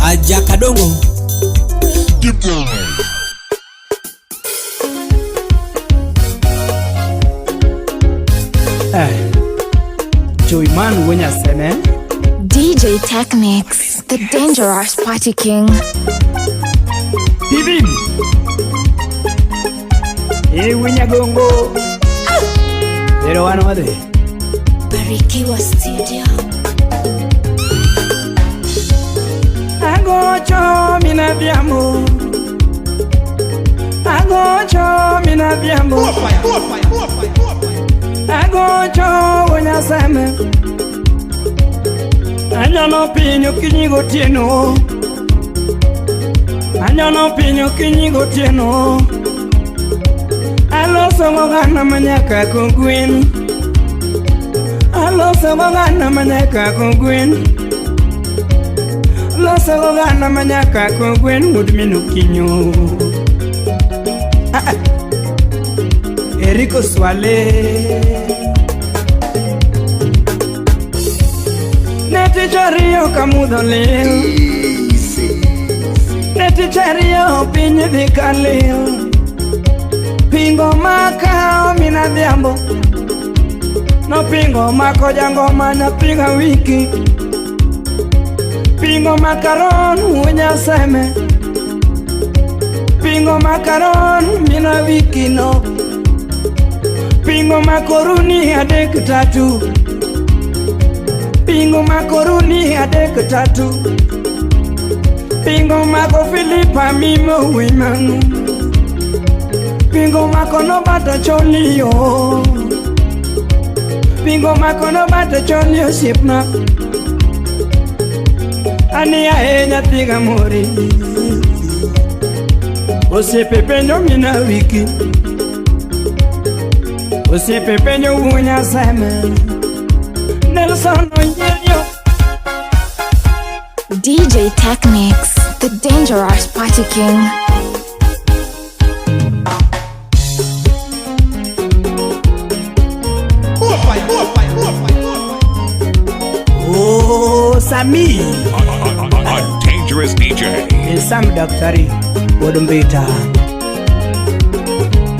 Aja Kadongo Joyman Wunyaseme. DJ Technics, the dangerous party king. Bibi. Winyagongo. Pero wan wadhi. Barikiwa Studio. Agocho mina biambo. Agocho mina biambo. Agocho Wunyaseme. Anyono piny okinyi gotieno. Anyono piny okinyi gotieno. Aloso gogana manyaka kogwen. Aloso gogana manyaka kogwen. Aloso gogana manyaka kogwen wuod min Okinyo. Eriko Swale. Ne tich ariyo kamudho lil. Ne tich ariyo piny dhi kalil. Pingo maka mina dhiambo. No pingo mako jangoma nyapinga wiki. Pingo makaron Wunyaseme. Pingo makaron mina wiki no. Pingo makoruni adek tatu. Pingo makoruni adek tatu. Pingo mako Filipa mimo wimanu. Pingo mako no bata cholio. Pingo mako no bata cholio osiepna. Ani ae nyathi gamori. Osiepe penjo mina wiki. Osiepe penjo Wunyaseme. Nelson Onyerio. DJ Technics, the dangerous party king. Oh, Sami. A dangerous DJ. Sam Daktari Wodumbita.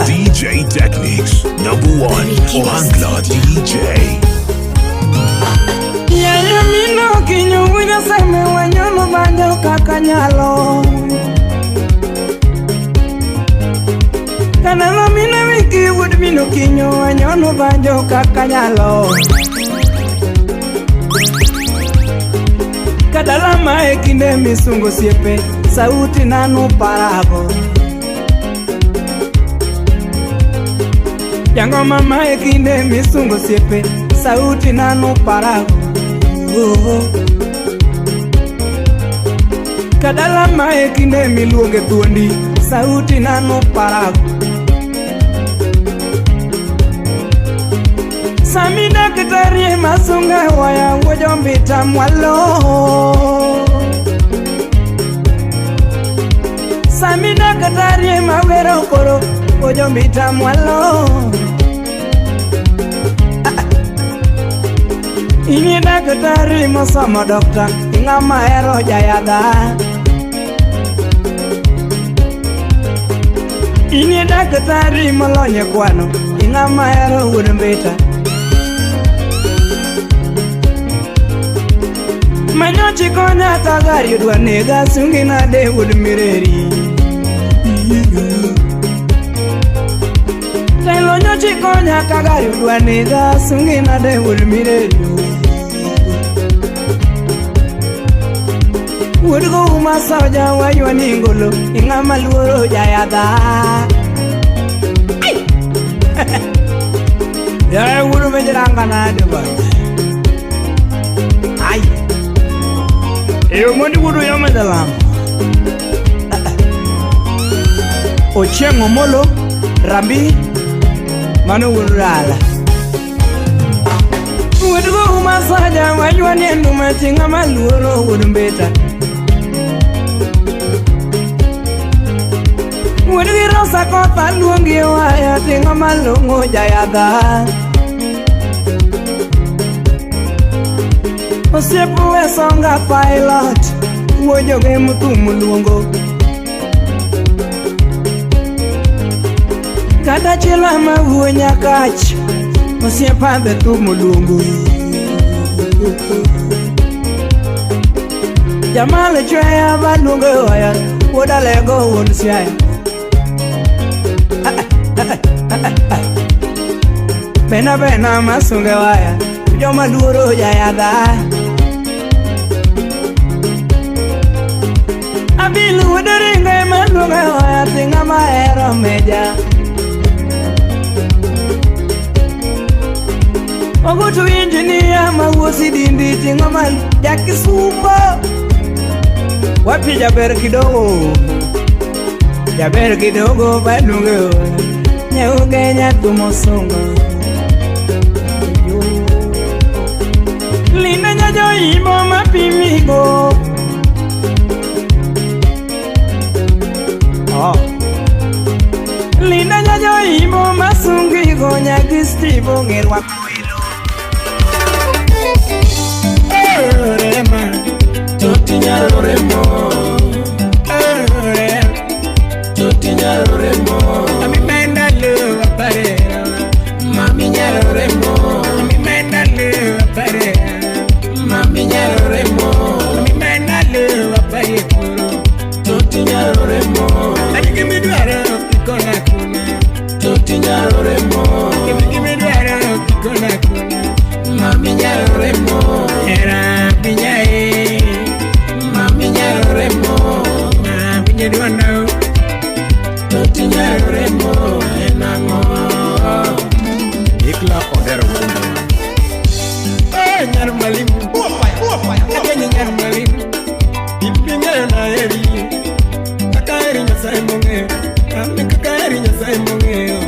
DJ Technics, number one, Ohangla DJ. Yaya mino kinyo Wunyaseme wanyono banjo kaka nyalo. Kanalo mina wiki wuod mino kinyo wanyono banjo kaka nyalo. Kadala ma e kinde misungo osiepe, sauti nanu parago. Jangoma ma e kinde misungo osiepe, sauti nanu parago. Oh. Kadala ma e kinde miluonge thuondi, sauti nanu parago. Sami daktari masunga waya wuojombita mwalo. Sami daktari mawero koro wuojombita mwalo. Ini daktari mosomo dokta, ing'ama hero jayadha. Ini daktari molony e kwano, ing'ama hero wuod mbita. Manyochi konya tagari odwa nega sungi nade wuod mireri. Telo nyochi konya kagari odwa nega sungi nade wuod mireri. Wuod go uma soja waywa ni ngolo, ing'ama luoro jayadha. Ya wuod mejranga nade bana. Ai. Eyo mondi wuod yome dalam. Ochieng' Omolo, Rambi, mano wuod dala. Wuod go uma soja waywa ni nduma ting'ama luoro wuod mbeta. Wuod gi Rosa kotha luongi waya ting'ama long'o jayadha. Osiep Wesonga pilot, wuojoge mthum luongo. Kata chila ma wuo nyakach, osiepa be thum luongo. Jamal chweya ba luongo waya, wuod Alego wuon Siaya. Bena bena masunge waya, joma luoro jayadha. Abil wuod Ringo ema luongo waya, ting'ama hero meja. Ogutu injinia ma wuo Sidindi, ting'ama jakisumbo. Wapi jaber kidogo, jaber kidogo baluongo waya, nyauge nyathumo sungo. Linda nyajoimbo mapimigo. Oh. Linda nyajoimbo masungigo, nyagi Steve ong'erwa Rema, toti nyalo remo. Toti nyalo remo. Ami menda lo aparera. Mami nyalo remo. Ami menda lo aparera. Mami nyalo remo. Ami menda lo aparera. Toti nyalo remo. Ani gimi dwaro kikona kuna. Toti nyalo remo. Gimi dwaro kikona kuna. Mami nyalo remo. Era pinyae. Mami nyalo remo. Mami nyalo Toti nyalo remo. Enang'o. Ikla Odero wuod Nduma. Eh, nyar mwalimu. Akenyi nyar mwalimu. Iping'eyo na heri. Kaka heri Nyasaye mong'eyo. An kaka heri Nyasaye mong'eyo.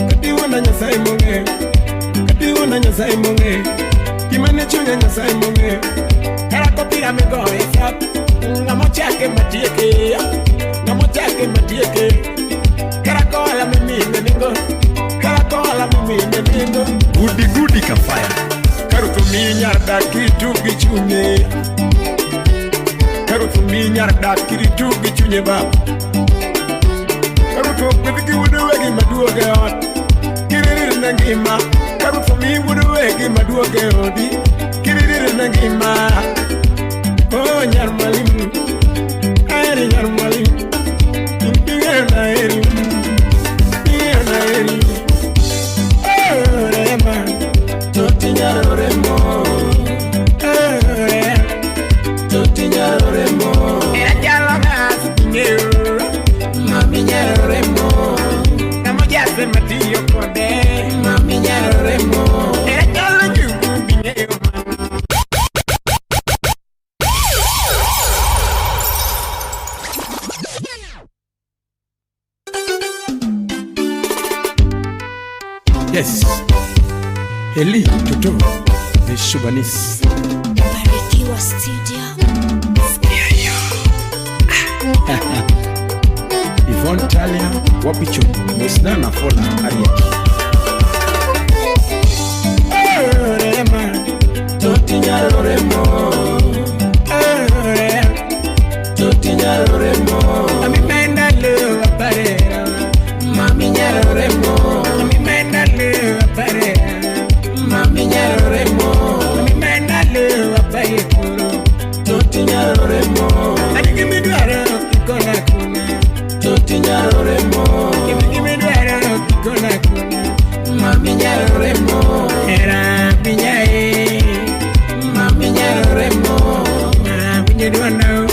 Katiwuonda Nyasaye mong'eyo. Katiwuonda Nyasaye mong'eyo. Gima ne chunya Nyasaye mong'eyo. Kara kopira migoyo e sap, ng'ama ochake matieke, ng'ama ochake matieke. Kara koala mimine ningo, kara koala mimine ningo. Gudi gudi ka fire. Karuth mi nyar dak kiritu gi chunye. Karuth mi nyar dak kiritu gi chunye ba. Karuth ok gi wuod wegi maduogo e ot. Kiririr ne ngima. Karuth mi wuod wegi maduogo e odi. Kiririr ne ngima. Oh nyar mwalimu. Aheri nyar mwalimu. Ing'eyo na heri. Ing'eyo na heri. Oh rema. Toti nyalo remo. Oh rema. Toti Yes. Eli Toto the Shubanis. Barikiwa Studio. Yvonne Talia Wapicho Mosnana Fola Ariaki. Rema, toti nyalo remo. Rema, toti nyalo remo. Ami menda lo aparera. Mami nyalo remo. Ami menda lo aparera. Mami nyalo remo. Ami menda lo aparera. Toti nyalo remo. Ani gimi dwaro kikona kuna. Toti nyalo remo. Gimi dwaro kikona kuna. Mami nyalo remo. Era pinyae. Mami nyalo remo. Mami nyalo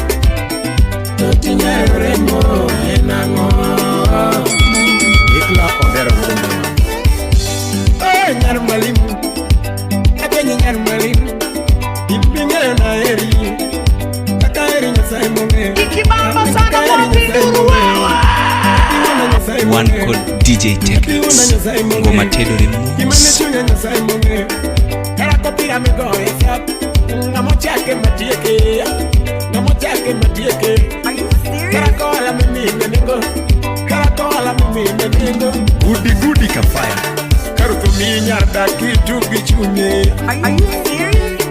Toti nyalo remo. Enango. Ikla odero remo. Oh, nyar mwalimu. Apenye nyar mwalimu. Iping'eyo na heri. Kaka heri Nyasaye mong'eyo. Ikibamba sana wapi nduru wewe? One called DJ Technics. Ngoma tedore mos. Gimane Nyasaye mong'eyo. Kara kopira migoye sap. Ng'ama ochake matieke. Ng'ama ochake matieke. Are you serious? Kara koala mimine nengo. Kara koala mimine nengo. Gudi gudi kafaya. Karuth mi nyar dak kitug gi chunye. Are you serious?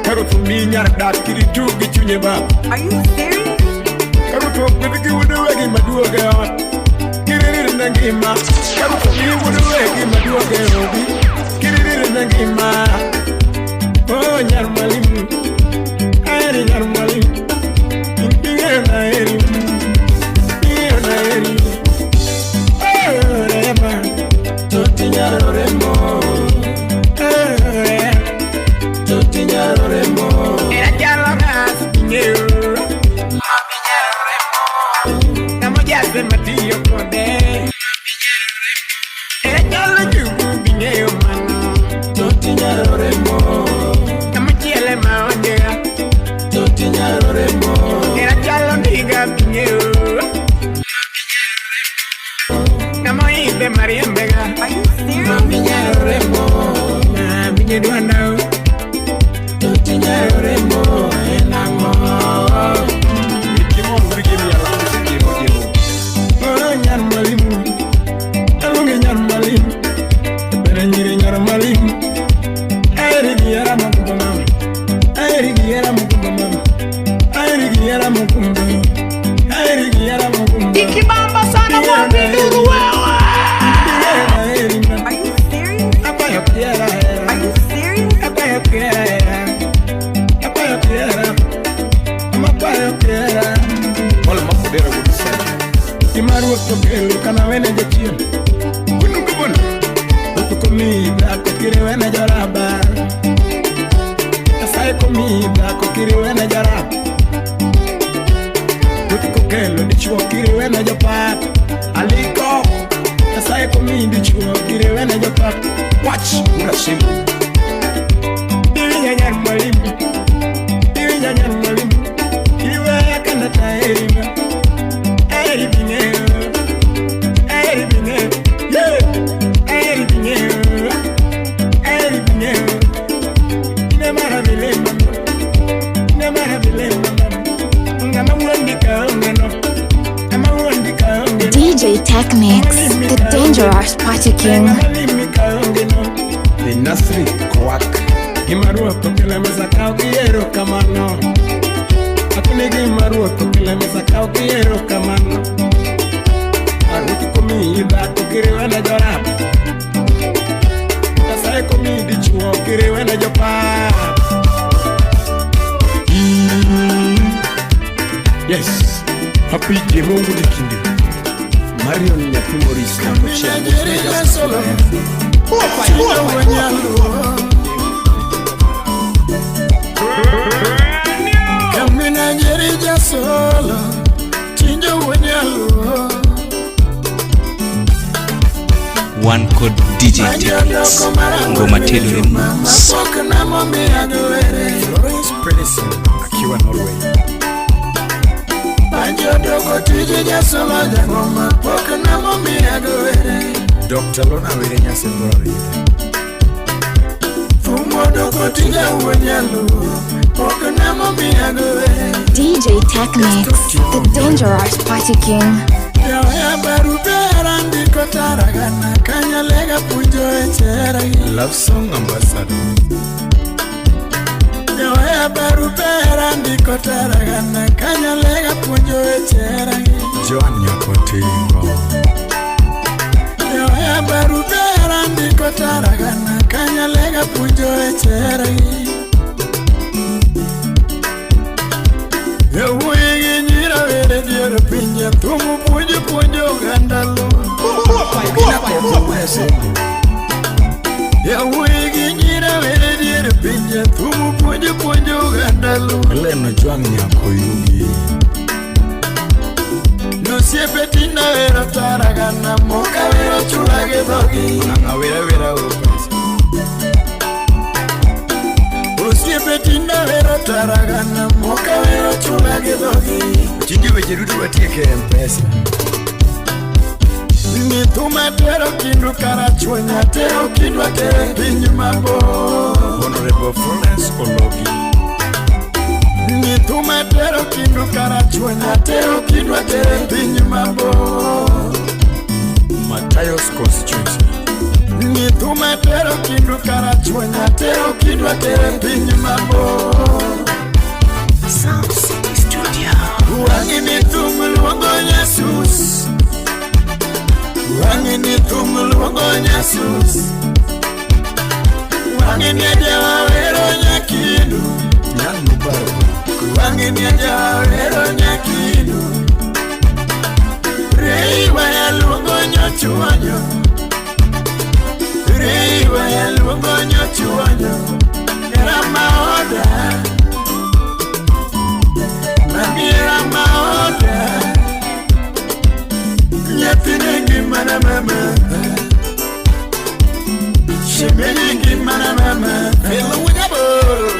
Karuth mi nyar dak kitug gi chunye ba. Are you serious? Karuth ok bed gi wuod wegi maduogo e ot. Kiririr ne ngima. Karuth mi wuod wegi maduogo e odi. Kiririr ne ngima. Oh, nyar mwalimu. Aheri nyar mwalimu. Ing'eyo na heri. Ing'eyo na heri. Oh, rema. Toti nyalo remo. Oh, rema. Toti nyalo remo. Era chalo ras ing'eyo. Mami nyalo remo. Ng'ama jase matiyo kode. Era chalo njugu bing'eyo mano. Toti nyalo remo. Ng'ama chiele ma onyega. Toti nyalo remo. Era chalo ndiga bing'eyo. Ng'ama oidhe mariembega. Are you serious? Mami nyalo remo. Mami nyedwanda. Toti nyalo remo. En ang'o? Oh, nyar mwalimu. Aluonge nyar mwalimu. Bere nyiri nyar mwalimu. Aheri gi hera mogundho mama. Aheri gi hera mogundho mama. Aheri gi hera mogundho. Aheri gi hera mogundho. Ikibamba sana wapi nduru wewe? Aheri ma. Are you serious? Akwayo kiera hera. Are you serious? Akwayo kiera hera. Akwayo kiera. Amakwayo kiera. Paul Makodera wuod Sani. Gima ruoth okelo kana wene jachien. Unungu bono. Ruoth komiyi dhako kiriwene joraba. Nyasaye komiyi dhako kiriwene jaraba. Ruoth kokelo dichuo kiriwene jopap. Aliko. Nyasaye komiyi dichuo kiriwene jopap. Wach urasimu. Iwinya nyar mwalimu. Iwinya nyar mwalimu. Iweya kana taeri ma. Aheri bing'eyo. Aheri bing'eyo. Yeah. Aheri bing'eyo. Aheri bing'eyo. Ine mara vile mama. Ine mara vile mama. Ng'ama wuondi ka onge no. Ng'ama wuondi ka onge no. DJ Technics, the dangerous party king. Ng'ama limi ka onge no. The Nasri Kowak. Gima ruoth okelo e mesa kaw gi erokamano. Akoni gima ruoth okelo e mesa kaw gi erokamano. Aruoth komiyi dhako kiriwene jorap. Nyasaye komiyi dichuo kiriwene jopap. Yes. Happy Jemungu Dikindi. Marion Nyathi Morris Nakochia. Kamina nyeri jasolo Tinjo wenyaluo One called DJ Technics. Ngoma tedore mos. Mapok namomiya giwere Florence Pedersen akiwa Norway. Banjo doko tije jasolo jangoma Pok namomiya giwere Dr. Lona Were Nyasembora Riere. Fumo doko tija wuod nyaluo Ok namo miyagowe DJ Technics, the dangerous party king. Joya barupe hera ndiko taragana Kanyalega puonjo weche heragi Love Song Ambassador. Joya barupe hera ndiko taragana Kanyalega puonjo weche heragi Joan Nyakotingo. Joya barupe hera ndiko taragana Kanyalega puonjo weche heragi Yawuoyi gi nyira were dier pinje Thum puonjo puonjo oganda luo Yawuoyi gi nyira were dier pinje Thum puonjo puonjo oganda luo Helen Ojwang' Nyakoyugi. Nosiepe tinda wero taragana Moka wero chula gi dhogi Ng'ang'a wera wera opesa. Osiepe tinda wero taragana Moka wero chula gi dhogi Tinde weche duto watieke e M-Pesa. Ni thuma tero kindu karachuonya Tero kindu atere piny mabor Honorable Florence Ologi. Ni thuma tero kindu karachuonya Tero kindu atere piny mabor Matayos constituency. Ni thuma tero kindu karachuonya Tero kindu atere piny mabor Sound City Studio. Wang'i ni thum luongo nyasus Wang'i ni thum luongo nyasus Wang'i ni ajawa wero nyakindu Nyan Mubarak. Wang'i ni ajawa wero nyakindu Rei waya luongo nyochuonyo Rei waya luongo nyochuonyo Era maoda Mamiera maoda Nyathine ngimana mama Shemeji ngimana mama Felo Wunyabor.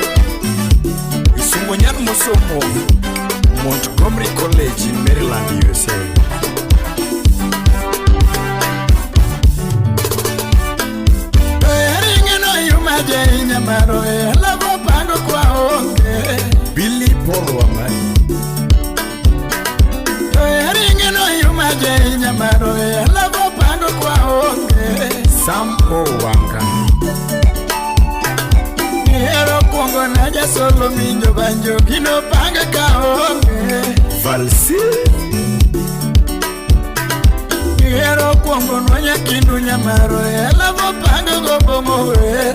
Isungo Nyan Mosomo. Montgomery College in Maryland, USA. Ringeno yuma jainya maro e lavo pango kwa onge Billy Paul Wamai. Ringeno yuma jainya maro e lavo pango kwa onge Sam O Wanga. Nihero kuongo na jasolo minjo banjo gino panga ka onge Valsi. Nihero kuongo nwanya kindu nyamaro e lavo pango go bongo were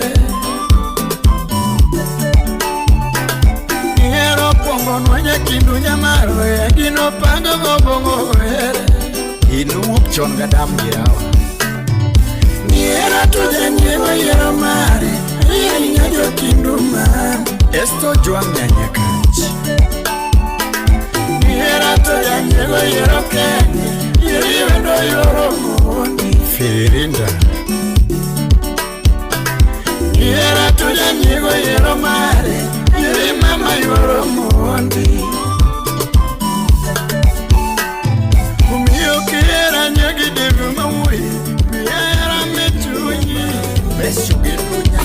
Nihero kuongo nwanya kindu nyamaro e gino pango go bongo were Inuwuok chon ga dam gi rawa. Nihero to janyiego yiero mare Ihinyo jokindu man Esto Joan Nyanyakach. Nihero to janyiego yiero kende Yieri wendo yoro mondi Firirinda. Nihero to janyiego yiero mare Yieri mama yoro mondi Omiyo kihera nyagi devi mawuoyi Mihera mechunyi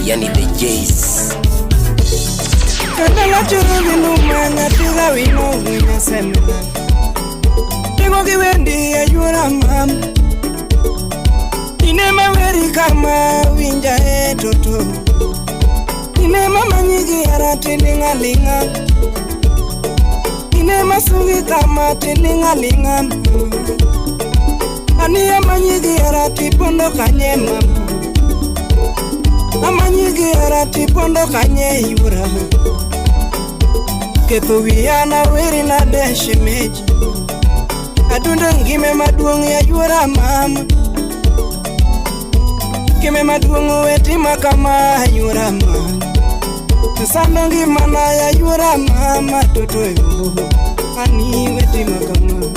Yani the Jays. Kadala churu gi luma nyathi gawino winyo seme Tigo gi wendi ayuora mam Ine maweri kama winja e toto Ine mamanyi gi hera tiling' aling'a Ine masugi kama tiling' aling'a Ani amanyi gi hera tipondo kanye mama Amanyi gi hera tipondo kanye yuora Ketho wiya naweri nade shemeji Adundo ngime maduong' ya yuora mama Ngime maduong' owetima kama yuora mama Sando ngimana ya yuora mama toto yo Ani wetima kama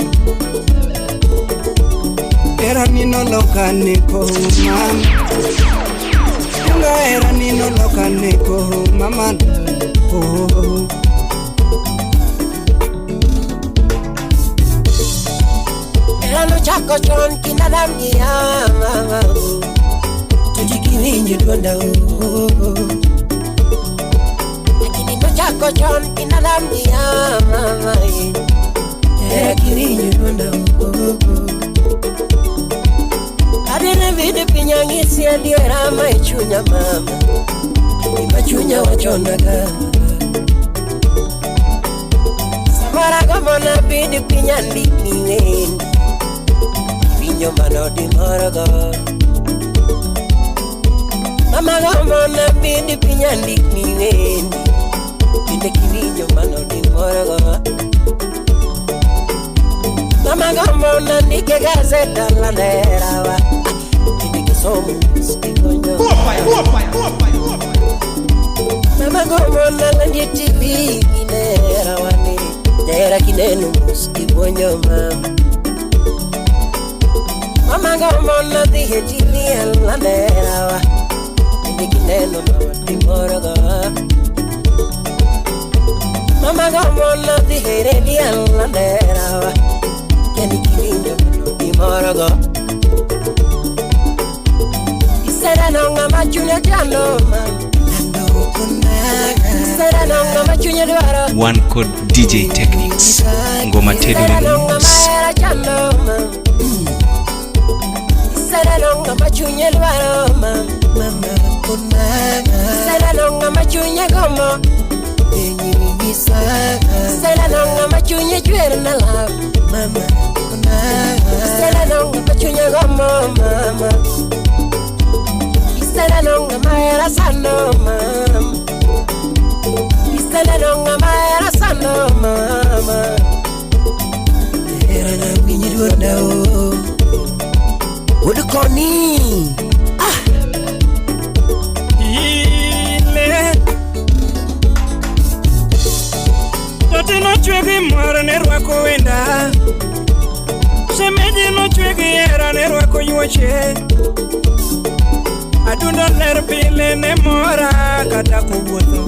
Era nino loka neko mama Tunga era nino loka neko mama oh. Era Nochako chon kind Adam gi Hawa. To ji kiwinjo dwonda o. Lakini nochako chon kind Adam gi Hawa. Era kiwinjo dwonda o. Adine vide piny ang'isi adiera ma e chunya mama. Gima chunya wachonaga. Samoro agombo nabed piny andikni wende. Winjo mano dimorogo. Mama gombo nabed piny andikni wende. Bende kiwinjo mano dimorogo. Mama gombo nandike gazet dala derawa. Bende kisomo stikonyo. Mama gombo nalandie TV ginera wane. Dera kineno mos kibuonjo mama. Mama gombo nadhi e TV alanderawa. Bende kineno mama dimorogo. Mama gombo nadhi e redio alanderawa. Kendo kiwinjo mano dimorogo. Iseneno ng'ama chunye chando mama. Iseneno ng'ama chunye dwaro. One called DJ Techniques. Ngoma tedore Iseneno ng'ama mos. hera chando mama. Iseneno ng'ama chunye dwaro mama. Iseneno ng'ama chunye gombo. Iseneno ng'ama chunye chwer na love. Iseneno ng'ama chunye gombo mama. Iseneno ng'ama hera sando mama. Iseneno ng'ama hera sando mama. Hera na winj dwonda o. Wuod koni. Ile Toti nochwe gi mor ne rwako wenda. Shemeji nochwe gi hera ne rwako yuoche. Adundo ler pile ne mora kata kowuotho.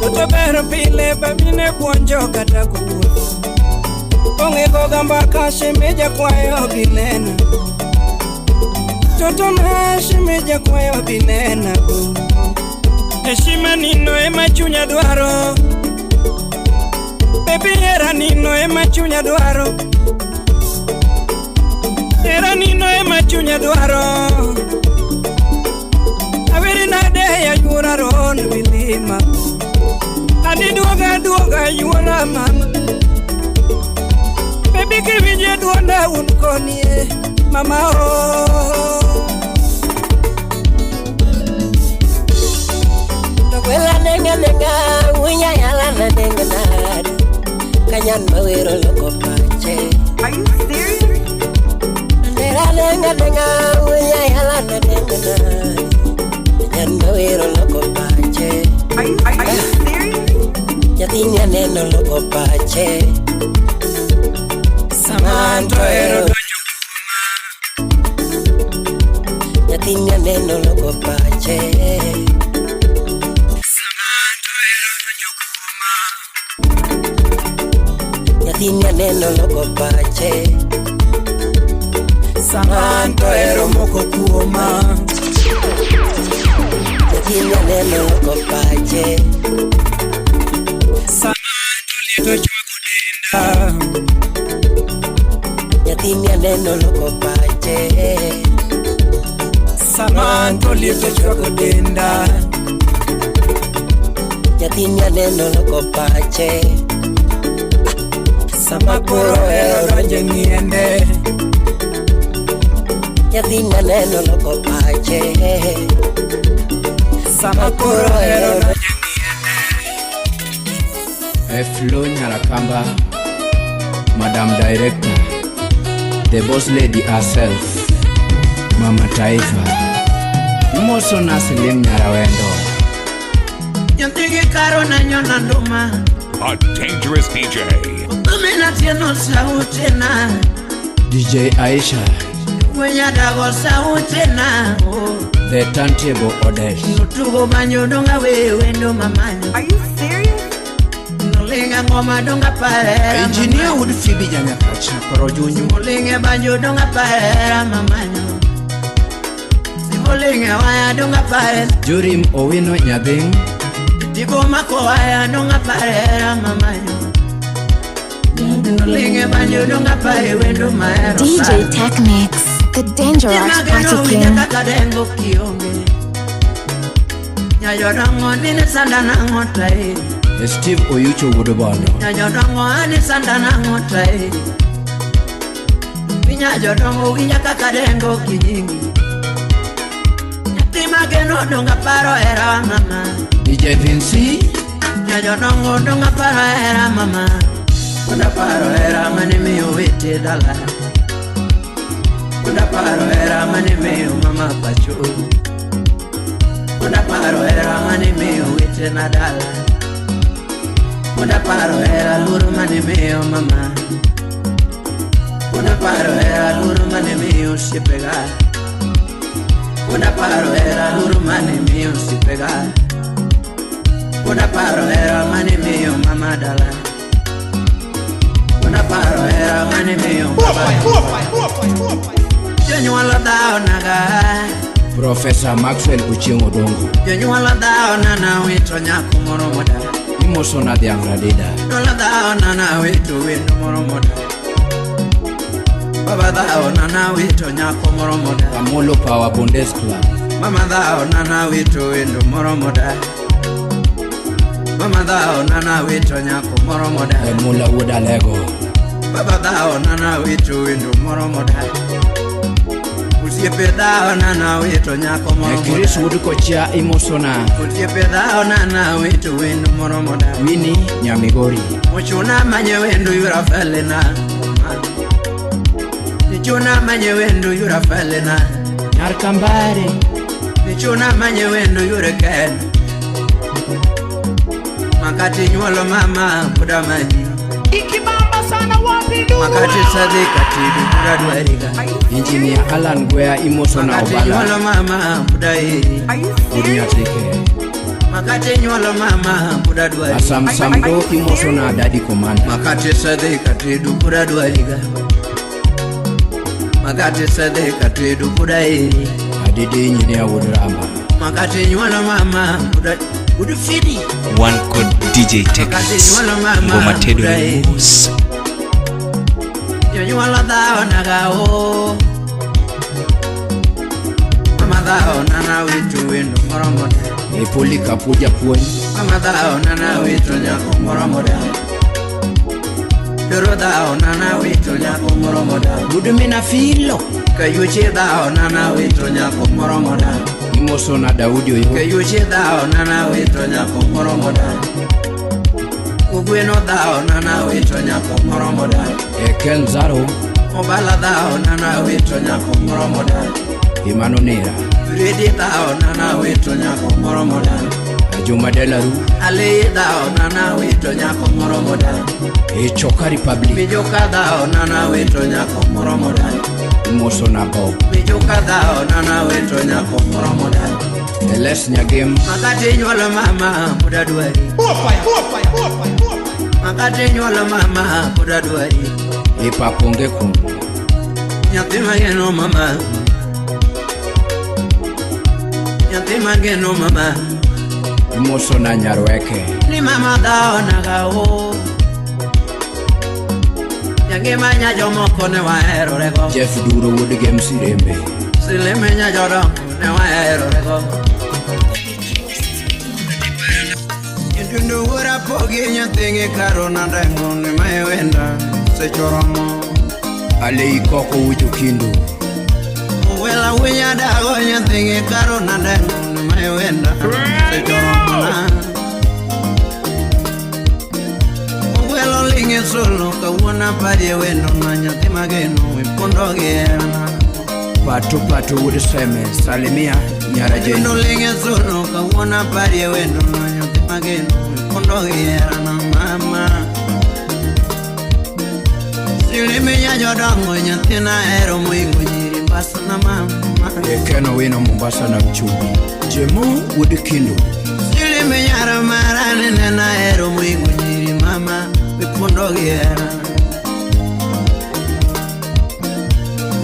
Toto ber pile babine buonjo kata kowuotho. Ong'e goga mbaka shemeja kwayo binena. Toto na shemeja kwayo binena. Heshima nino ema chunya dwaro. Baby hera nino ema chunya dwaro. Hera nino ema chunya dwaro. Aweri nade ya yuora ron milima. Ani duoga duoga yuora mama. Baby kiwinje duonda un konie mama o. Wela nenga nenga, winya yala na nenga nadu. Kanyan mawero loko pache. Are you serious? Nera nenga nenga, winya yala na nenga nadu. Kanyan mawero loko pache. Are you serious? Nyathini aneno loko pache. Samanto ero donjo Nyathini aneno loko pache. Nyathini aneno loko pache. Samanto ero moko kuoma. Nyathini aneno loko pache. Samanto lieto chwako denda. Nyathini aneno loko pache. Samanto lieto chwako denda. Nyathini aneno loko pache. Sama koro ero donjo e ng'iende. Nyathini aneno loko pache. Sama koro ero donjo Flo Nyarakamba, Madam Director, the boss lady herself, Mama Taifa, Imoso Naslim Nyarawendo. Nyanthigi karo na nyona nduma. A dangerous DJ. Umena tieno sautena. DJ Aisha, Wenyadago sautena. the turntable Odesh. Tugo banyo donga we wendo mamanyo. Are you serious? Noling Simulinge ngoma donga parera. Engineer Wood Phoebe Janyakacha Korojunyu. Simulinge banjo donga parera mamanyo. Simulinge waya donga parera. Jurim Owino Nyadhing. Tigo mako waya donga parera mamanyo. Simulinge banjo donga pare wendo maero. DJ Technics, the dangerous Timageno party winja king. kaka dengo kionge. Nyajodongo nini sanda nang'o tai. Steve Oyucho Wuod Bondo. Nyajodongo ani sanda nang'o tai. Nyajodongo winja kaka dengo kinyingi. Nyathi mageno donga paro hera mama. DJ Vinci. Nyajodongo donga paro hera mama. Donga paro hera mane miyo wete dala. Donga paro hera mane miyo mama pacho. Donga paro hera mane miyo wete na dala. Donga paro hera luoro mane miyo mama. Donga paro hera luoro mane miyo osiepega. Donga paro hera luoro mane miyo osiepega. Donga paro hera mane miyo mama dala. Donga paro hera mane miyo baba. Jonyuol odhawo naga. Professor Maxwell Ochieng' Odongo. Jonyuol odhawo nana wito nyako moro moda. Imoso na dhiang' Radida. Jonyuol odhawo nana wito wendo moro moda. Baba dhawo nana wito nyako moro moda. Amolo Power Bondes Club. Mama dhawo nana wito wendo moro moda. Mama dhawo nana wito nyako moro moda. Emula Wuod Alego. Baba dhawo nana wito wendo moro moda. Osiepe dhawo nana wito nyako moro moda. Chris Wuod Kochia imoso na Osiepe dhawo nana wito wendo moro moda. Winnie Nyamigori. Ochuna manye wendo yura felena. Nichuna manye wendo yura felena. Nyar Kambare. Nichuna manye wendo yure ken. Makati nyuolo mama buda manyi. Ikibamba sana wapi ndugu? Makati sadhi katidu buda dwariga. Engineer Alan Gwea imoso na Makati Obala. nyuolo mama buda iri. Wuod Nyatike. Makati nyuolo mama buda dwariga. Asam Samdo imoso na Daddy Commander. Makati sadhi katidu buda dwariga. Makati sadhi katidu buda iri. Adede Engineer Wuod Ramba. Makati nyuolo mama buda budu fidi. One called DJ Technics. Ngoma tedo ni mos. Jonyuol odhawo naga o. Mama dhawo nana wito wendo moro moda. E Polycarp Japuonj. Mama dhawo nana wito nyako moro moda. Doro dhawo nana wito nyako moro moda. Wuod Mina Filo. Kayuchi dhawo nana wito nyako moro moda. Imoso na Daudi Oyo. Kayuchi dhawo nana wito nyako moro moda. Ugweno dhawo nana wito nyako moro moda. E Ken Zaro. Obala dhawo nana wito nyako moro moda. Imano Nera. Redi dhawo nana wito nyako moro moda. Juma Delaru. Ali dhawo nana wito nyako moro moda. E Choka Republic. Mijoka dhawo nana wito nyako moro moda. Imoso na Bob. Mijoka dhawo nana wito nyako moro moda. Eles Nyagem. Makati nyuolo mama buda dwari. Makati nyuolo mama buda dwari. E Paponge Kun. Nyathi mageno mama. Nyathi mageno mama. Imoso na Nyarweke. Ni mama dhawo naga o. Nyangima nya jomoko ne waherorego. Jeff Duro Wuod Gem Sirembe. Sileme nya jodongo ne waherorego. Nyithindo wuora pogi nyathigi karo nandengo ni mae wenda sechoromo. Alei Koko Wujo Kindu. Wela winya dago nyathigi karo nandengo ni mae wenda sechoromo na. Welo linge solo kawuono aparie wendo na nyathi mageno ipondo gi herana. Pato Pato Wuod Seme. Salimia Nyara Nyithindo Jeni. linge solo kawuono aparie wendo na nyathi mageno ipondo gi herana mama. Silime nya jodongo nyathina hero moingo nyiri mbasna mama. E Ken Owino Mombasa na Mchumbi. Jemo Wuod Kindu. Silime nyara mara nene nahero moingo nyiri mama. wepundo gi hera.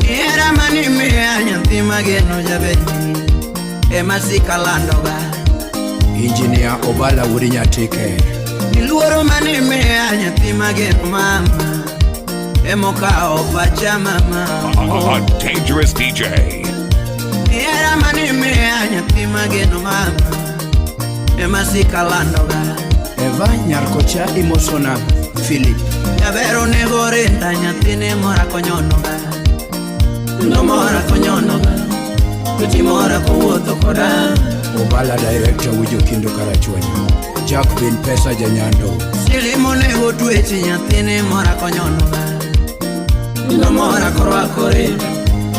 Hera mani miya nyathi mageno jaber ema sika landoga. Injinia Obala wuod Nyatike. Niluoro mani miya nyathi mageno mama emokawo pacha mama. A dangerous DJ. Hera mani miya nyathi mageno mama ema sika landoga. Eva Nyarkocha imosona Philip. Jaber onego rinda nyathine mora konyonoga. Nomora konyonoga. Tutimora kowuotho koda. Obala director Wujo Kindo Karachuonyo. Jack Bin Pesa Janyando. Silimo nego tweche nyathine mora konyonoga. Nomora korwako rinda.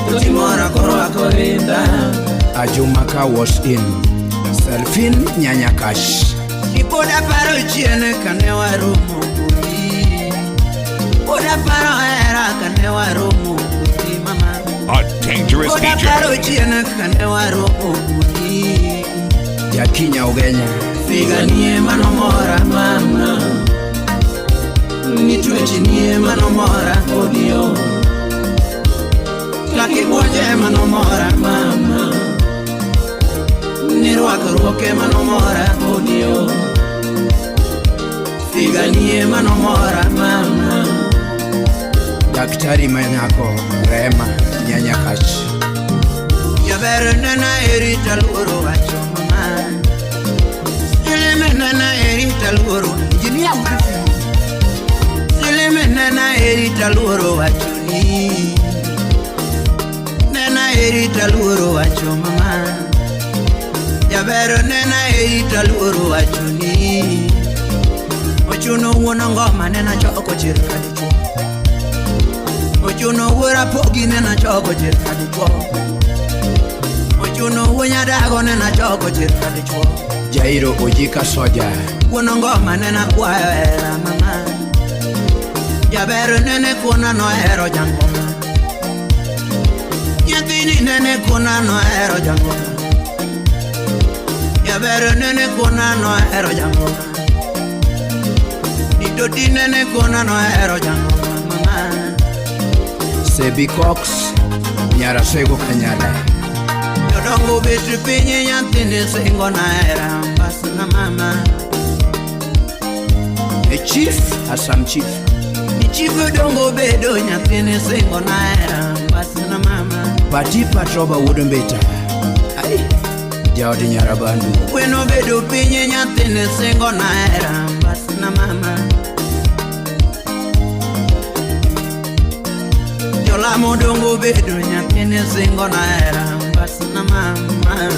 Tutimora korwako rinda. Ajumaka was in. Selfin Nyanyakash. Pod aparo chien kane waromo kodi. Pod aparo hera kane waromo kodi mama. A dangerous Pod aparo DJ. chien kane waromo kodi. Jakinya Ugenya. Figanie manomora mama. Nitwechinie manomora kodio. Kakibuonje manomora mama. Nirwakruoke manomora kodio. Figanie manomora mama. Daktari Manyako Rema Nyanyakash. Jaber nena eri taluoro wacho mama. Silime nena eri taluoro. Injinia wuod Silime nena eri taluoro wacho ni. Nena eri taluoro wacho mama. Jaber nena eri taluoro wacho ni. Ochuno wuon ngoma nena choko chir kadichuo. Ochuno wuora pogi nena choko chir kadichuo. Ochuno wuo nyadago nena choko chir kadichuo. Jairo Ojika Soja. Wuon ngoma nena kwayo hera mama. Jaber nene kona nohero jangoma. Nyathini nene kona nohero jangoma. Jaber nene kona nohero jangoma. Didodi nene kona nohero jangoma mama. Sebi Cox. Nyarasego Kanyada. Jodongo bet piny nyathini singo na hera mbasna mama. A chief, Asam chief. Chief dongo bedo nyathini singo na hera mbasna mama. Pati Patroba wuod Mbita. Ai. Jaod Nyarabandu. Kweno bedo piny nyathini singo na hera mbasna mama. Jolamo dongo bedo nyathini singo na hera mbasna mama.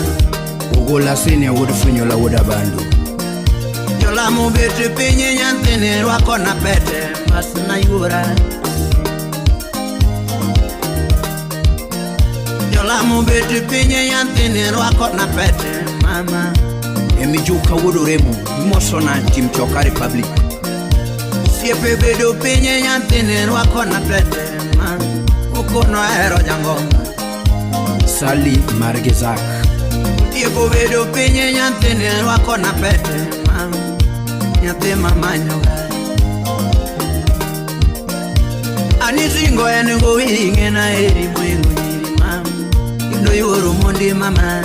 Ogola Senior wuod Funyola wuod Abandu. Jolamo bet piny nyathini rwako na pete mbasna yuora. Jolamo bet piny nyathini rwako na pete mama. Emijuka wuod Oremo imosona Tim Choka Republic. Osiepe bedo piny nyathini rwako na pete mama. Okono hero jangoma. Sally Margezak. Otieko bedo piny nyathini rwako na pete mama. Nyathi mamanyoga. Ani singo en gowi ing'ena eri moingo nyiri mama. Kendo yuoro mondi mama.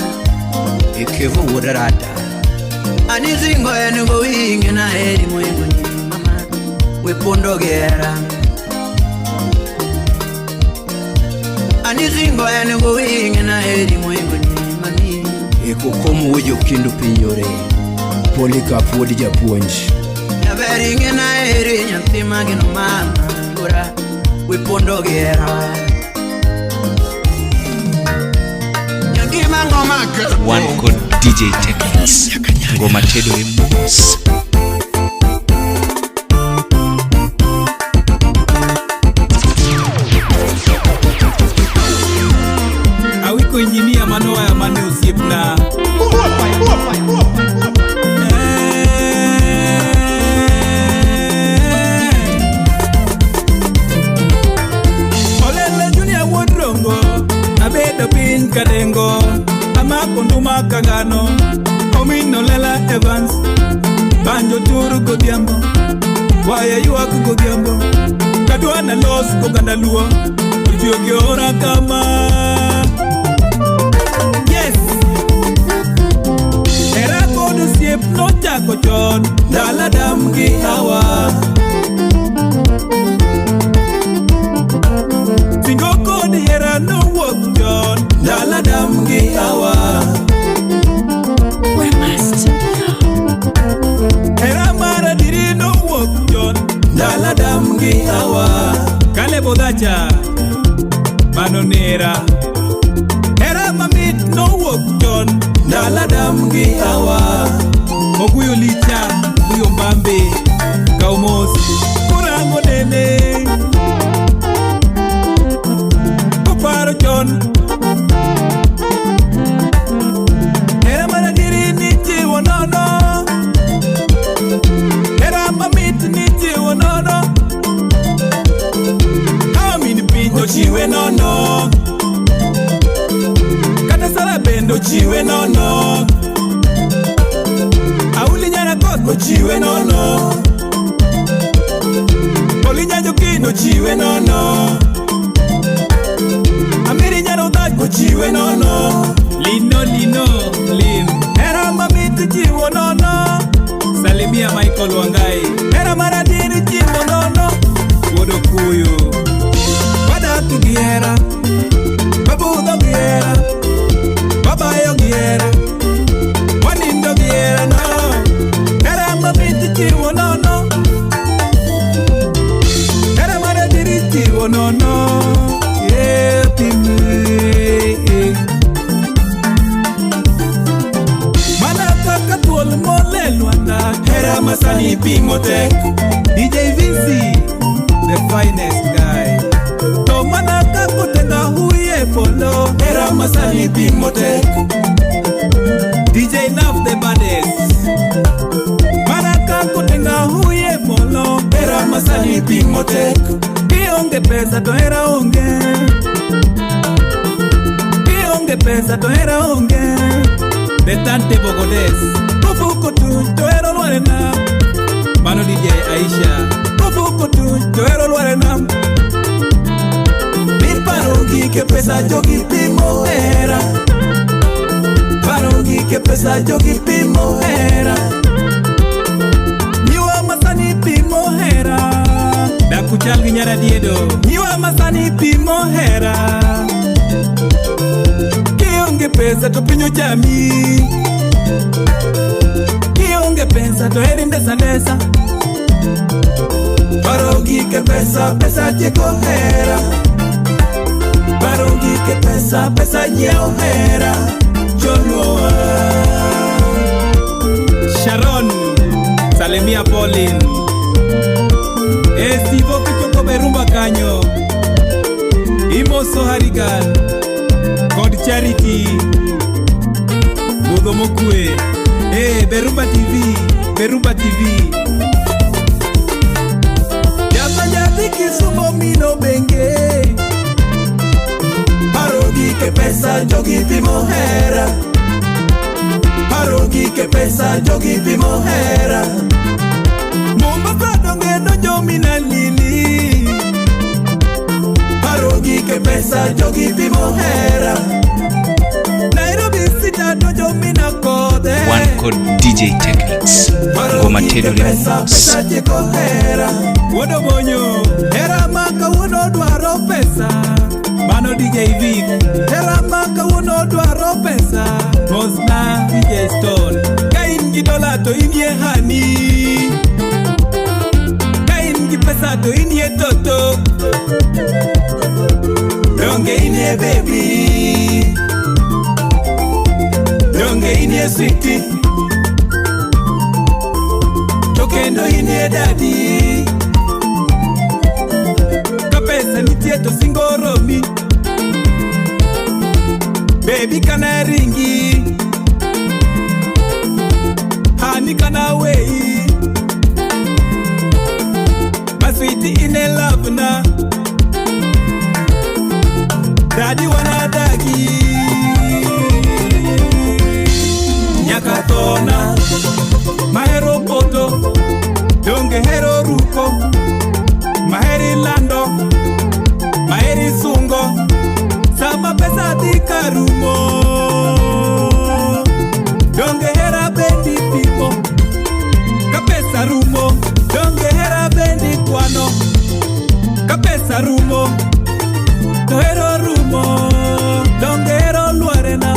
Ikevo wuod Rata. Ani singo en gowi ing'ena eri moingo nyiri mama. Wepundo gi hera. Ani singo en gowi ing'ena eri moingo nyiri mami. Ekokomo wuod Jokindu piny yore. Polycarp wuod Japuonj. Jaber ing'ena eri nyathi mageno mama yuora. Wepundo gi hera. Nyangima ngoma Wan kod DJ Technics. Ngoma tedore mos. Awiko injinia manoaya mane osiepna. Olele Junior wuod Rongo, abedo piny kadengo, amako nduma kagano, omino Lela Evans, banjo turu godhiambo, Waya ywak godhiambo kadwa na los goganda luo ojuogi ora kama. Yes, hera kod osiep nochako chon ndalo Adam gi Hawa. Singo kod hera nowuok chon ndalo Adam gi Hawa. Hera mar adieri nowuok chon ndalo Adam gi Hawa. Caleb Odhacha mano nera. Hera mamit nowuok chon ndalo Adam gi Hawa. Oguyo licha, oguyo mbambe, kaw mos korango nene. Koparo chon hera mar adieri nichiwo nono. Hera mamit nichiwo nono. Hawa min piny ochiwe nono. Kata Sara bende ochiwe nono. Auli Nyarakoth ochiwe nono. Oli Nyajokin ochiwe nono. Amiri Nyarodhach ochiwe nono. Lino lino lin. Hera mamit chiwo nono. Salimia Michael Wangai. Hera mar adieri chiwo nono. Wuod Okuyu. Wadak gi hera, wabudho gi hera, wabayo gi hera, wanindo gi hera no. Hera mamit chiwo nono. Hera mar adieri chiwo nono. Yeah, pime. Mana kaka thuol mole lwanda, hera masani pimo tek. DJ Vinci, the finest guy. To mana kaka otenga huye polo, hera masani pimo tek. DJ Naf the baddest. Mana kaka otenga huye polo, hera masani pimo tek. Kionge pesa to hera onge. Kionge pesa to hera onge. The turntable goddess. Kofuko tu to hero lwarena. Mano DJ Aisha. Kofuko tu to hero lwarena. Paro gike pesa jogi pimo hera. Paro gike pesa jogi pimo hera. Nyiwa masani pimo hera. Dakuchal gi nyaradiedo. Nyiwa masani pimo hera. Kionge pesa to piny ochami. Kionge pesa to heri ndesa ndesa. Paro gike pesa, pesa tieko hera. Paro gike pesa, pesa nyiewo hera. Joluowa. Sharon, salimia Pauline. Esivo kichoko berumba kanyo. Imoso Harigan kod Charity. Budho mokwe. Berumba TV, Berumba TV. Japa nyathi Kisumo mino benge. Paro gike pesa jogi pimo hera. Paro gike pesa jogi pimo hera. Mombasa donge donjo mina lili. Paro gike pesa jogi pimo hera. Nairobi sita donjo mina kode. One called DJ Techniques. Ngoma tedo Pesa, mos. pesa tieko hera. Wuod Obonyo. Hera ma kawuono dwaro pesa. Mano DJ Vic. Hera ma kawuono dwaro pesa. Mosna DJ Stone. Ka in gi dola to inie hani. Ka in gi pesa to inie toto. Donge inie baby. Donge inie sweetie. To kendo inie daddy. Ka pesa nitie to singo romi. Baby kana ringi. Hani kana wei. My sweetie in love na. Daddy wana dagi. Nyaka thona. Mahero poto. Donge hero ruko. pesa rumo donge hera bendi pimo ka pesa rumo donge hera bendi kwano ka pesa rumo to hero rumo donge hero lwarena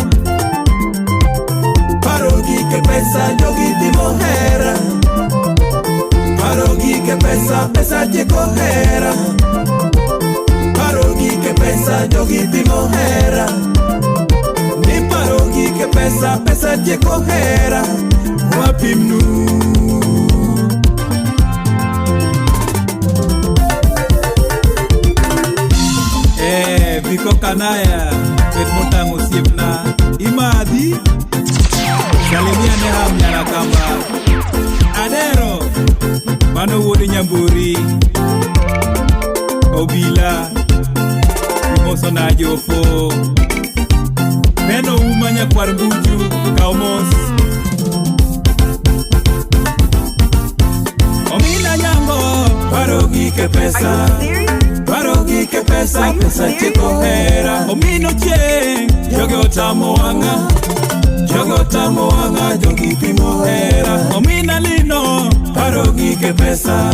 paro gike pesa jogi pimo hera paro gike pesa pesa tieko hera paro gike pesa jogi pimo hera ni paro gike pesa pesa tieko hera wapimnu. Viko Kanaya, bet motang' osiepna, imadhi? Salimia ne ham nyarakamba. Adero, mano wuod Nyamburi. Obila, imoso na jofo. Neno uma nyakwar Mbuju, kaw mos. Omina Nyango, paro gike pesa. Paro gike pesa, pesa tieko hera. Omino chieng', jogi otamo wang'a. Jogi otamo wang'a, jogi pimo hera. Omina lino, paro gike pesa.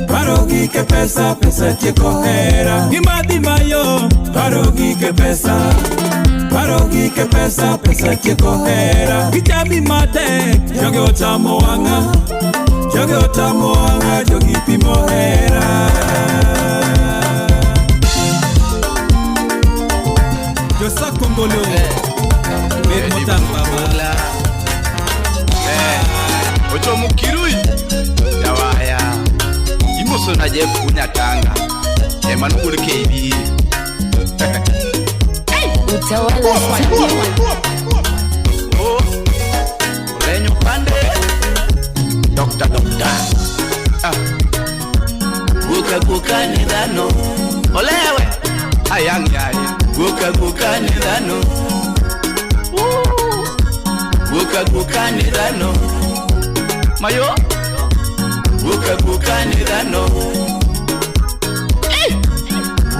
Paro gike pesa, pesa tieko hera. Gimadhi mayo, paro gike pesa. Paro gike pesa, pesa tieko hera. Gichami matek, jogi otamo wang'a. Jogi otamo wang'a, jogi pimo hera. Josa Kongolo, bet motang' baba. Ochomo Kirui, Jawaya, imoso na Jeff Kunyatanga, ema nowuod KB. Utawala Studio. Oh, Olenyo Pande, Doctor Doctor. Ah. Guka guka ni dhano, olewe, ayang yaye. Guka guka ni dhano, guka guka ni dhano, mayo, guka guka ni dhano,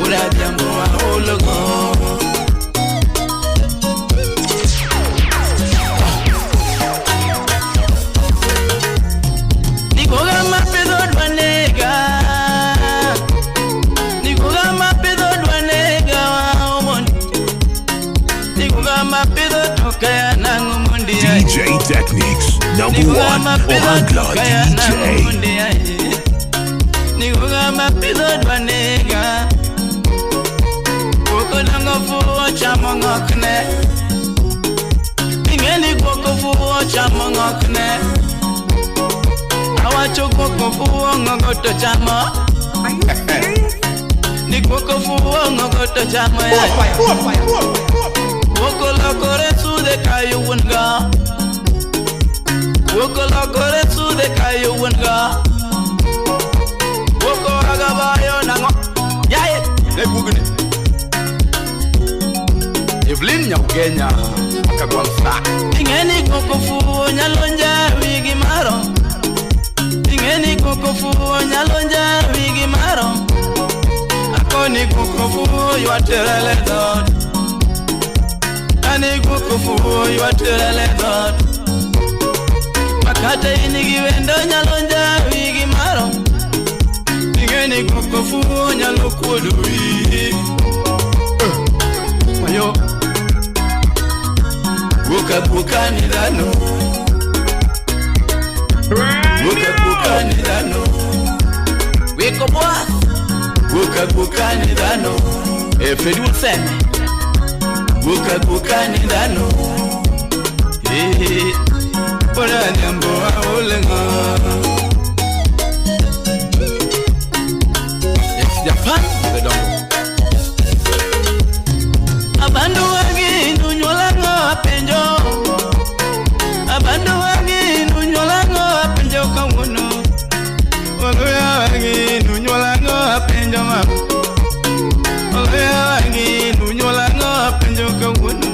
ura jambo wa ologo. Nikoga mapedo dwanega, nikoga mapedo dwanega. DJ Techniques, number one, Ohangla DJ. Niguga mapido dwanega, Woko dongo fuo chamo ngokne, Ingeni gwoko fuo chamo ngokne, Awacho gwoko fuo ngogo to chamo. Ni gwoko fuo ngogo to chamo ya. Woko lokore sude kayo wunga, Woko lokore sude kayo wunga, Woko agabayo nango yaye ne gugni. Evelyn Nyaugenya akagwamsa. Ingeni gwoko fuo nyalo njawi gi maro, Ingeni gwoko fuo nyalo njawi gi maro, Akoni gwoko fuo ywaterele dot. Ani gwoko fuo ywaterele dot. Makata ini gi wendo nyalo njawi gi maro, Ingeni gwoko fuo nyalo kuodo wiyi. Mayo, guka guka ni dhano, guka guka ni dhano, weko boa, guka guka ni dhano, Fred Wilson, guka guka ni dhano, ora nyambo aolenga. Yes, Japan, the dongo. Abandu wagi nunyuolango apenjo, Abandu wagi nunyuolango apenjo kawuono, Oloya wagi nunyuolango apenjo ma, Oloya wagi nunyuolango apenjo kawuono,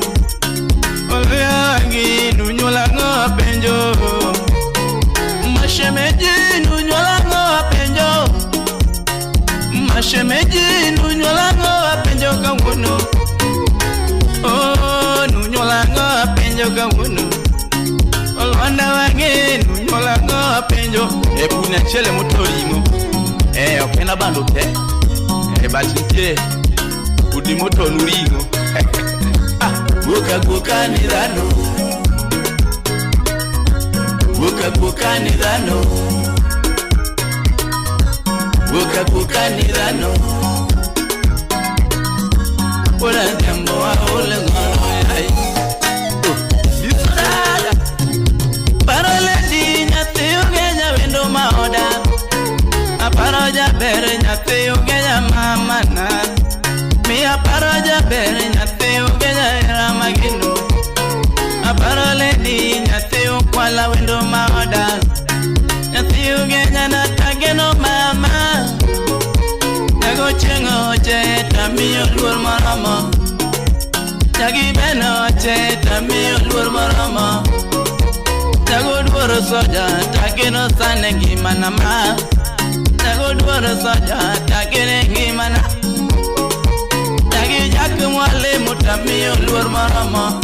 Oloya wagi nunyuolango apenjo, Mashemeji nunyuolango apenjo, Mashemeji nunyuolango apenjo kawuono. Oh, penjo e kudni achiel emoto ring'o. Eh, ok en abando te. Eh, but nitie kudni motonu ring'o. Ah, guoka guoka ni dhano. Guoka guoka ni dhano. Guoka guoka ni dhano. Ora jambo aole ngono ai. Isada. Paro lady nyathi ugenya wendo maoda. Aparo jaber nyathi ugenya mamana. Mi aparo jaber nyathi ugenya hera mageno. Aparo lady nyathi ukwala wendo maoda. Nyathi ugenya natageno mama. Nago chieng' oche tamiyo luor moromo. Nyagi bene oche tamiyo luor moromo. Nago duoro soja tageno sane ngimana ma. Nago duoro soja tagene ngimana. Nyagi jak mwalimu tamiyo luor moromo.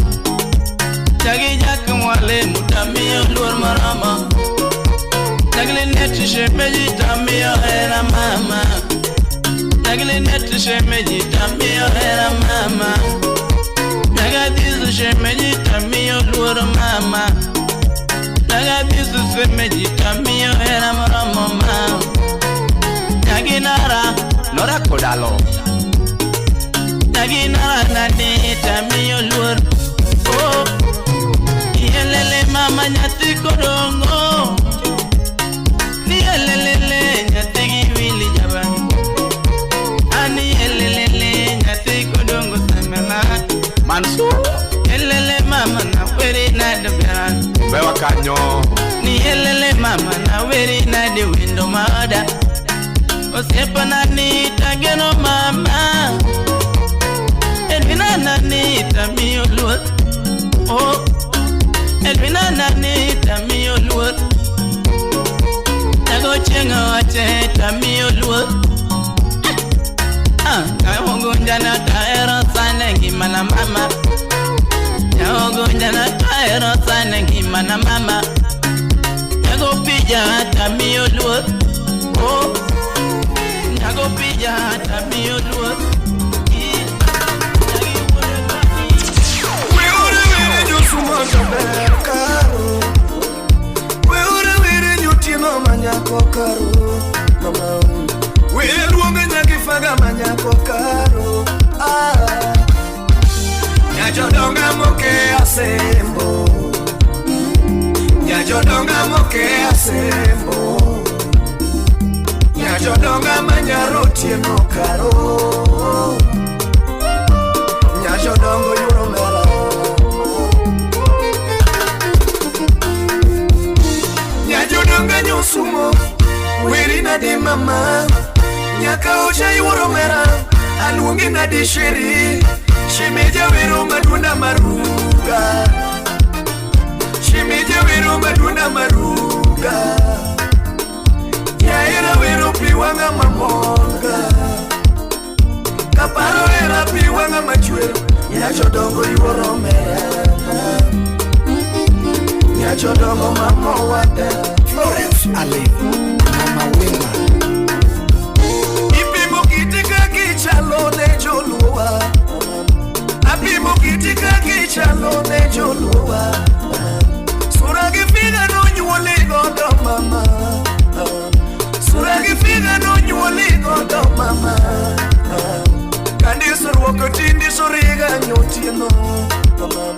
Nyagi jak mwalimu tamiyo luor moromo. Nyagi linet shemeji tamiyo hera mama. Nyagi linet shemeji tamiyo hera mama. Nyagadizu shemeji tamiyo luor mama. Nyagadizu shemeji tamiyo hera moromo ma. Nyagi nara Nora kodalo. Nyagi nara nani tamiyo luor. Oh, iyelele mama nyathi kodongo. Niyelelele nyathi gi wili jaban. Ani yelelele nyathi kodongo samela. Mansur. Yelele mama na weri na doberan. Bewa kanyo. Niyelele mama na weri na de window mada. Osiepana ni tageno mama. Edwina nani tamiyo luor. Oh, Edwina nani tamiyo luor. Nago chieng' oche tamiyo luor. Ah, nyaogonja na tahero sana ngimana mama. Nyaogonja na tahero sana ngimana mama. Nyago pija tamiyo luor. Oh, nyago pija tamiyo luor. Weure were nyutieno manyako karo mama weluonge nyakifaga manyako karo ah nyajodonga moke asembo nyajodonga moke asembo nyajodonga manyaro tieno karo nyajodongo yuro mera nyajodonga nyosumo weri nade mama nyaka ocha yuoro mera aluongi nade sheri shemeja wero madunda maruga shemeja wero madunda maruga nyaera wero pi wang'a mamorga kaparo era pi wang'a machwer nyajodongo yuoro mera nyajodongo mama wada Florence Aleva Mama Wema. Ipimo kiti kaka ichalo ne joluowa apimo kiti kaka ichalo ne joluowa sura gi figa nonyuoli godo mama sura gi figa nonyuoli godo mama kandisoruoko tindisoriga nyotieno mama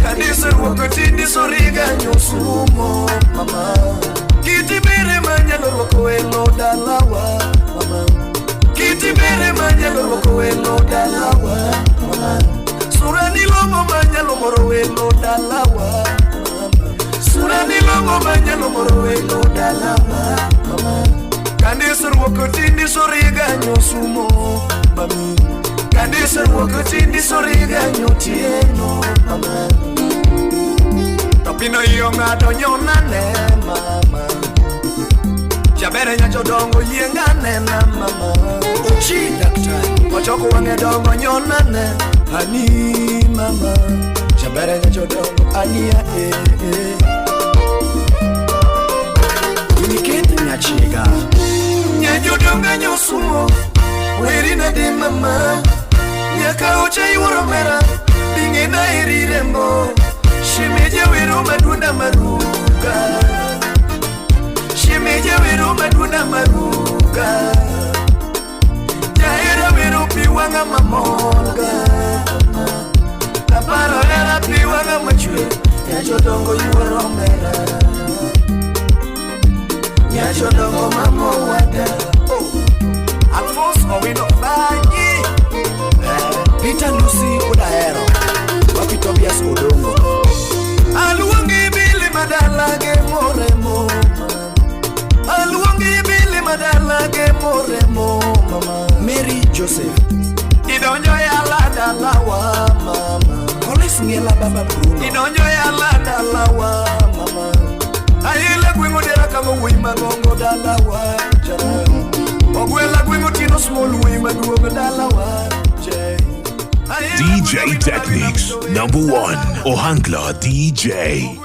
kandisoruoko tindisoriga nyosumo mama kiti bere manyalo ruoko welo dalawa mama kiti bere manyalo ruoko welo dalawa mama sura nilongo manyalo moro welo dalawa mama sura nilongo manyalo moro welo dalawa mama kandisoruoko tindisoriga nyosumo mami kandisoruoko tindisoriga nyotieno mama topino iyo ng'ato nyonane mama jabere nyajodongo yiengane na mama Ochi daktari ochoko wang'e dongo nyonane ani mama jabere nyajodongo ania eh, eh. Nyachiga. Nyajodonga nyosumo weri nade mama nyaka ocha yuoro mera bing'ena eri rembo shemeje wero madunda maruga shemeje wero madunda maruga jahera wero pi wang'a mamolga kaparo hera pi wang'a machwe nyajodongo yuoro mera nyajodongo mamowada. Oh. Alphonse Owino Banyi, Peter Lucy Odahero, Wapi Tobias Odongo. Aluongi Bili madala ge moremo, aluongi Bili madala ge moremo mama. Mary Joseph, idonjo ya dalawa mama. Collins Ngela baba Bruno, idonjo ya dalawa mama. Ayela gweng'o dera kama wuoyi mang'ongo dalawa jara. Ogwela gweng'o tino small wuoyi maduong' dalawa jay. DJ Techniques, number one, Ohangla DJ.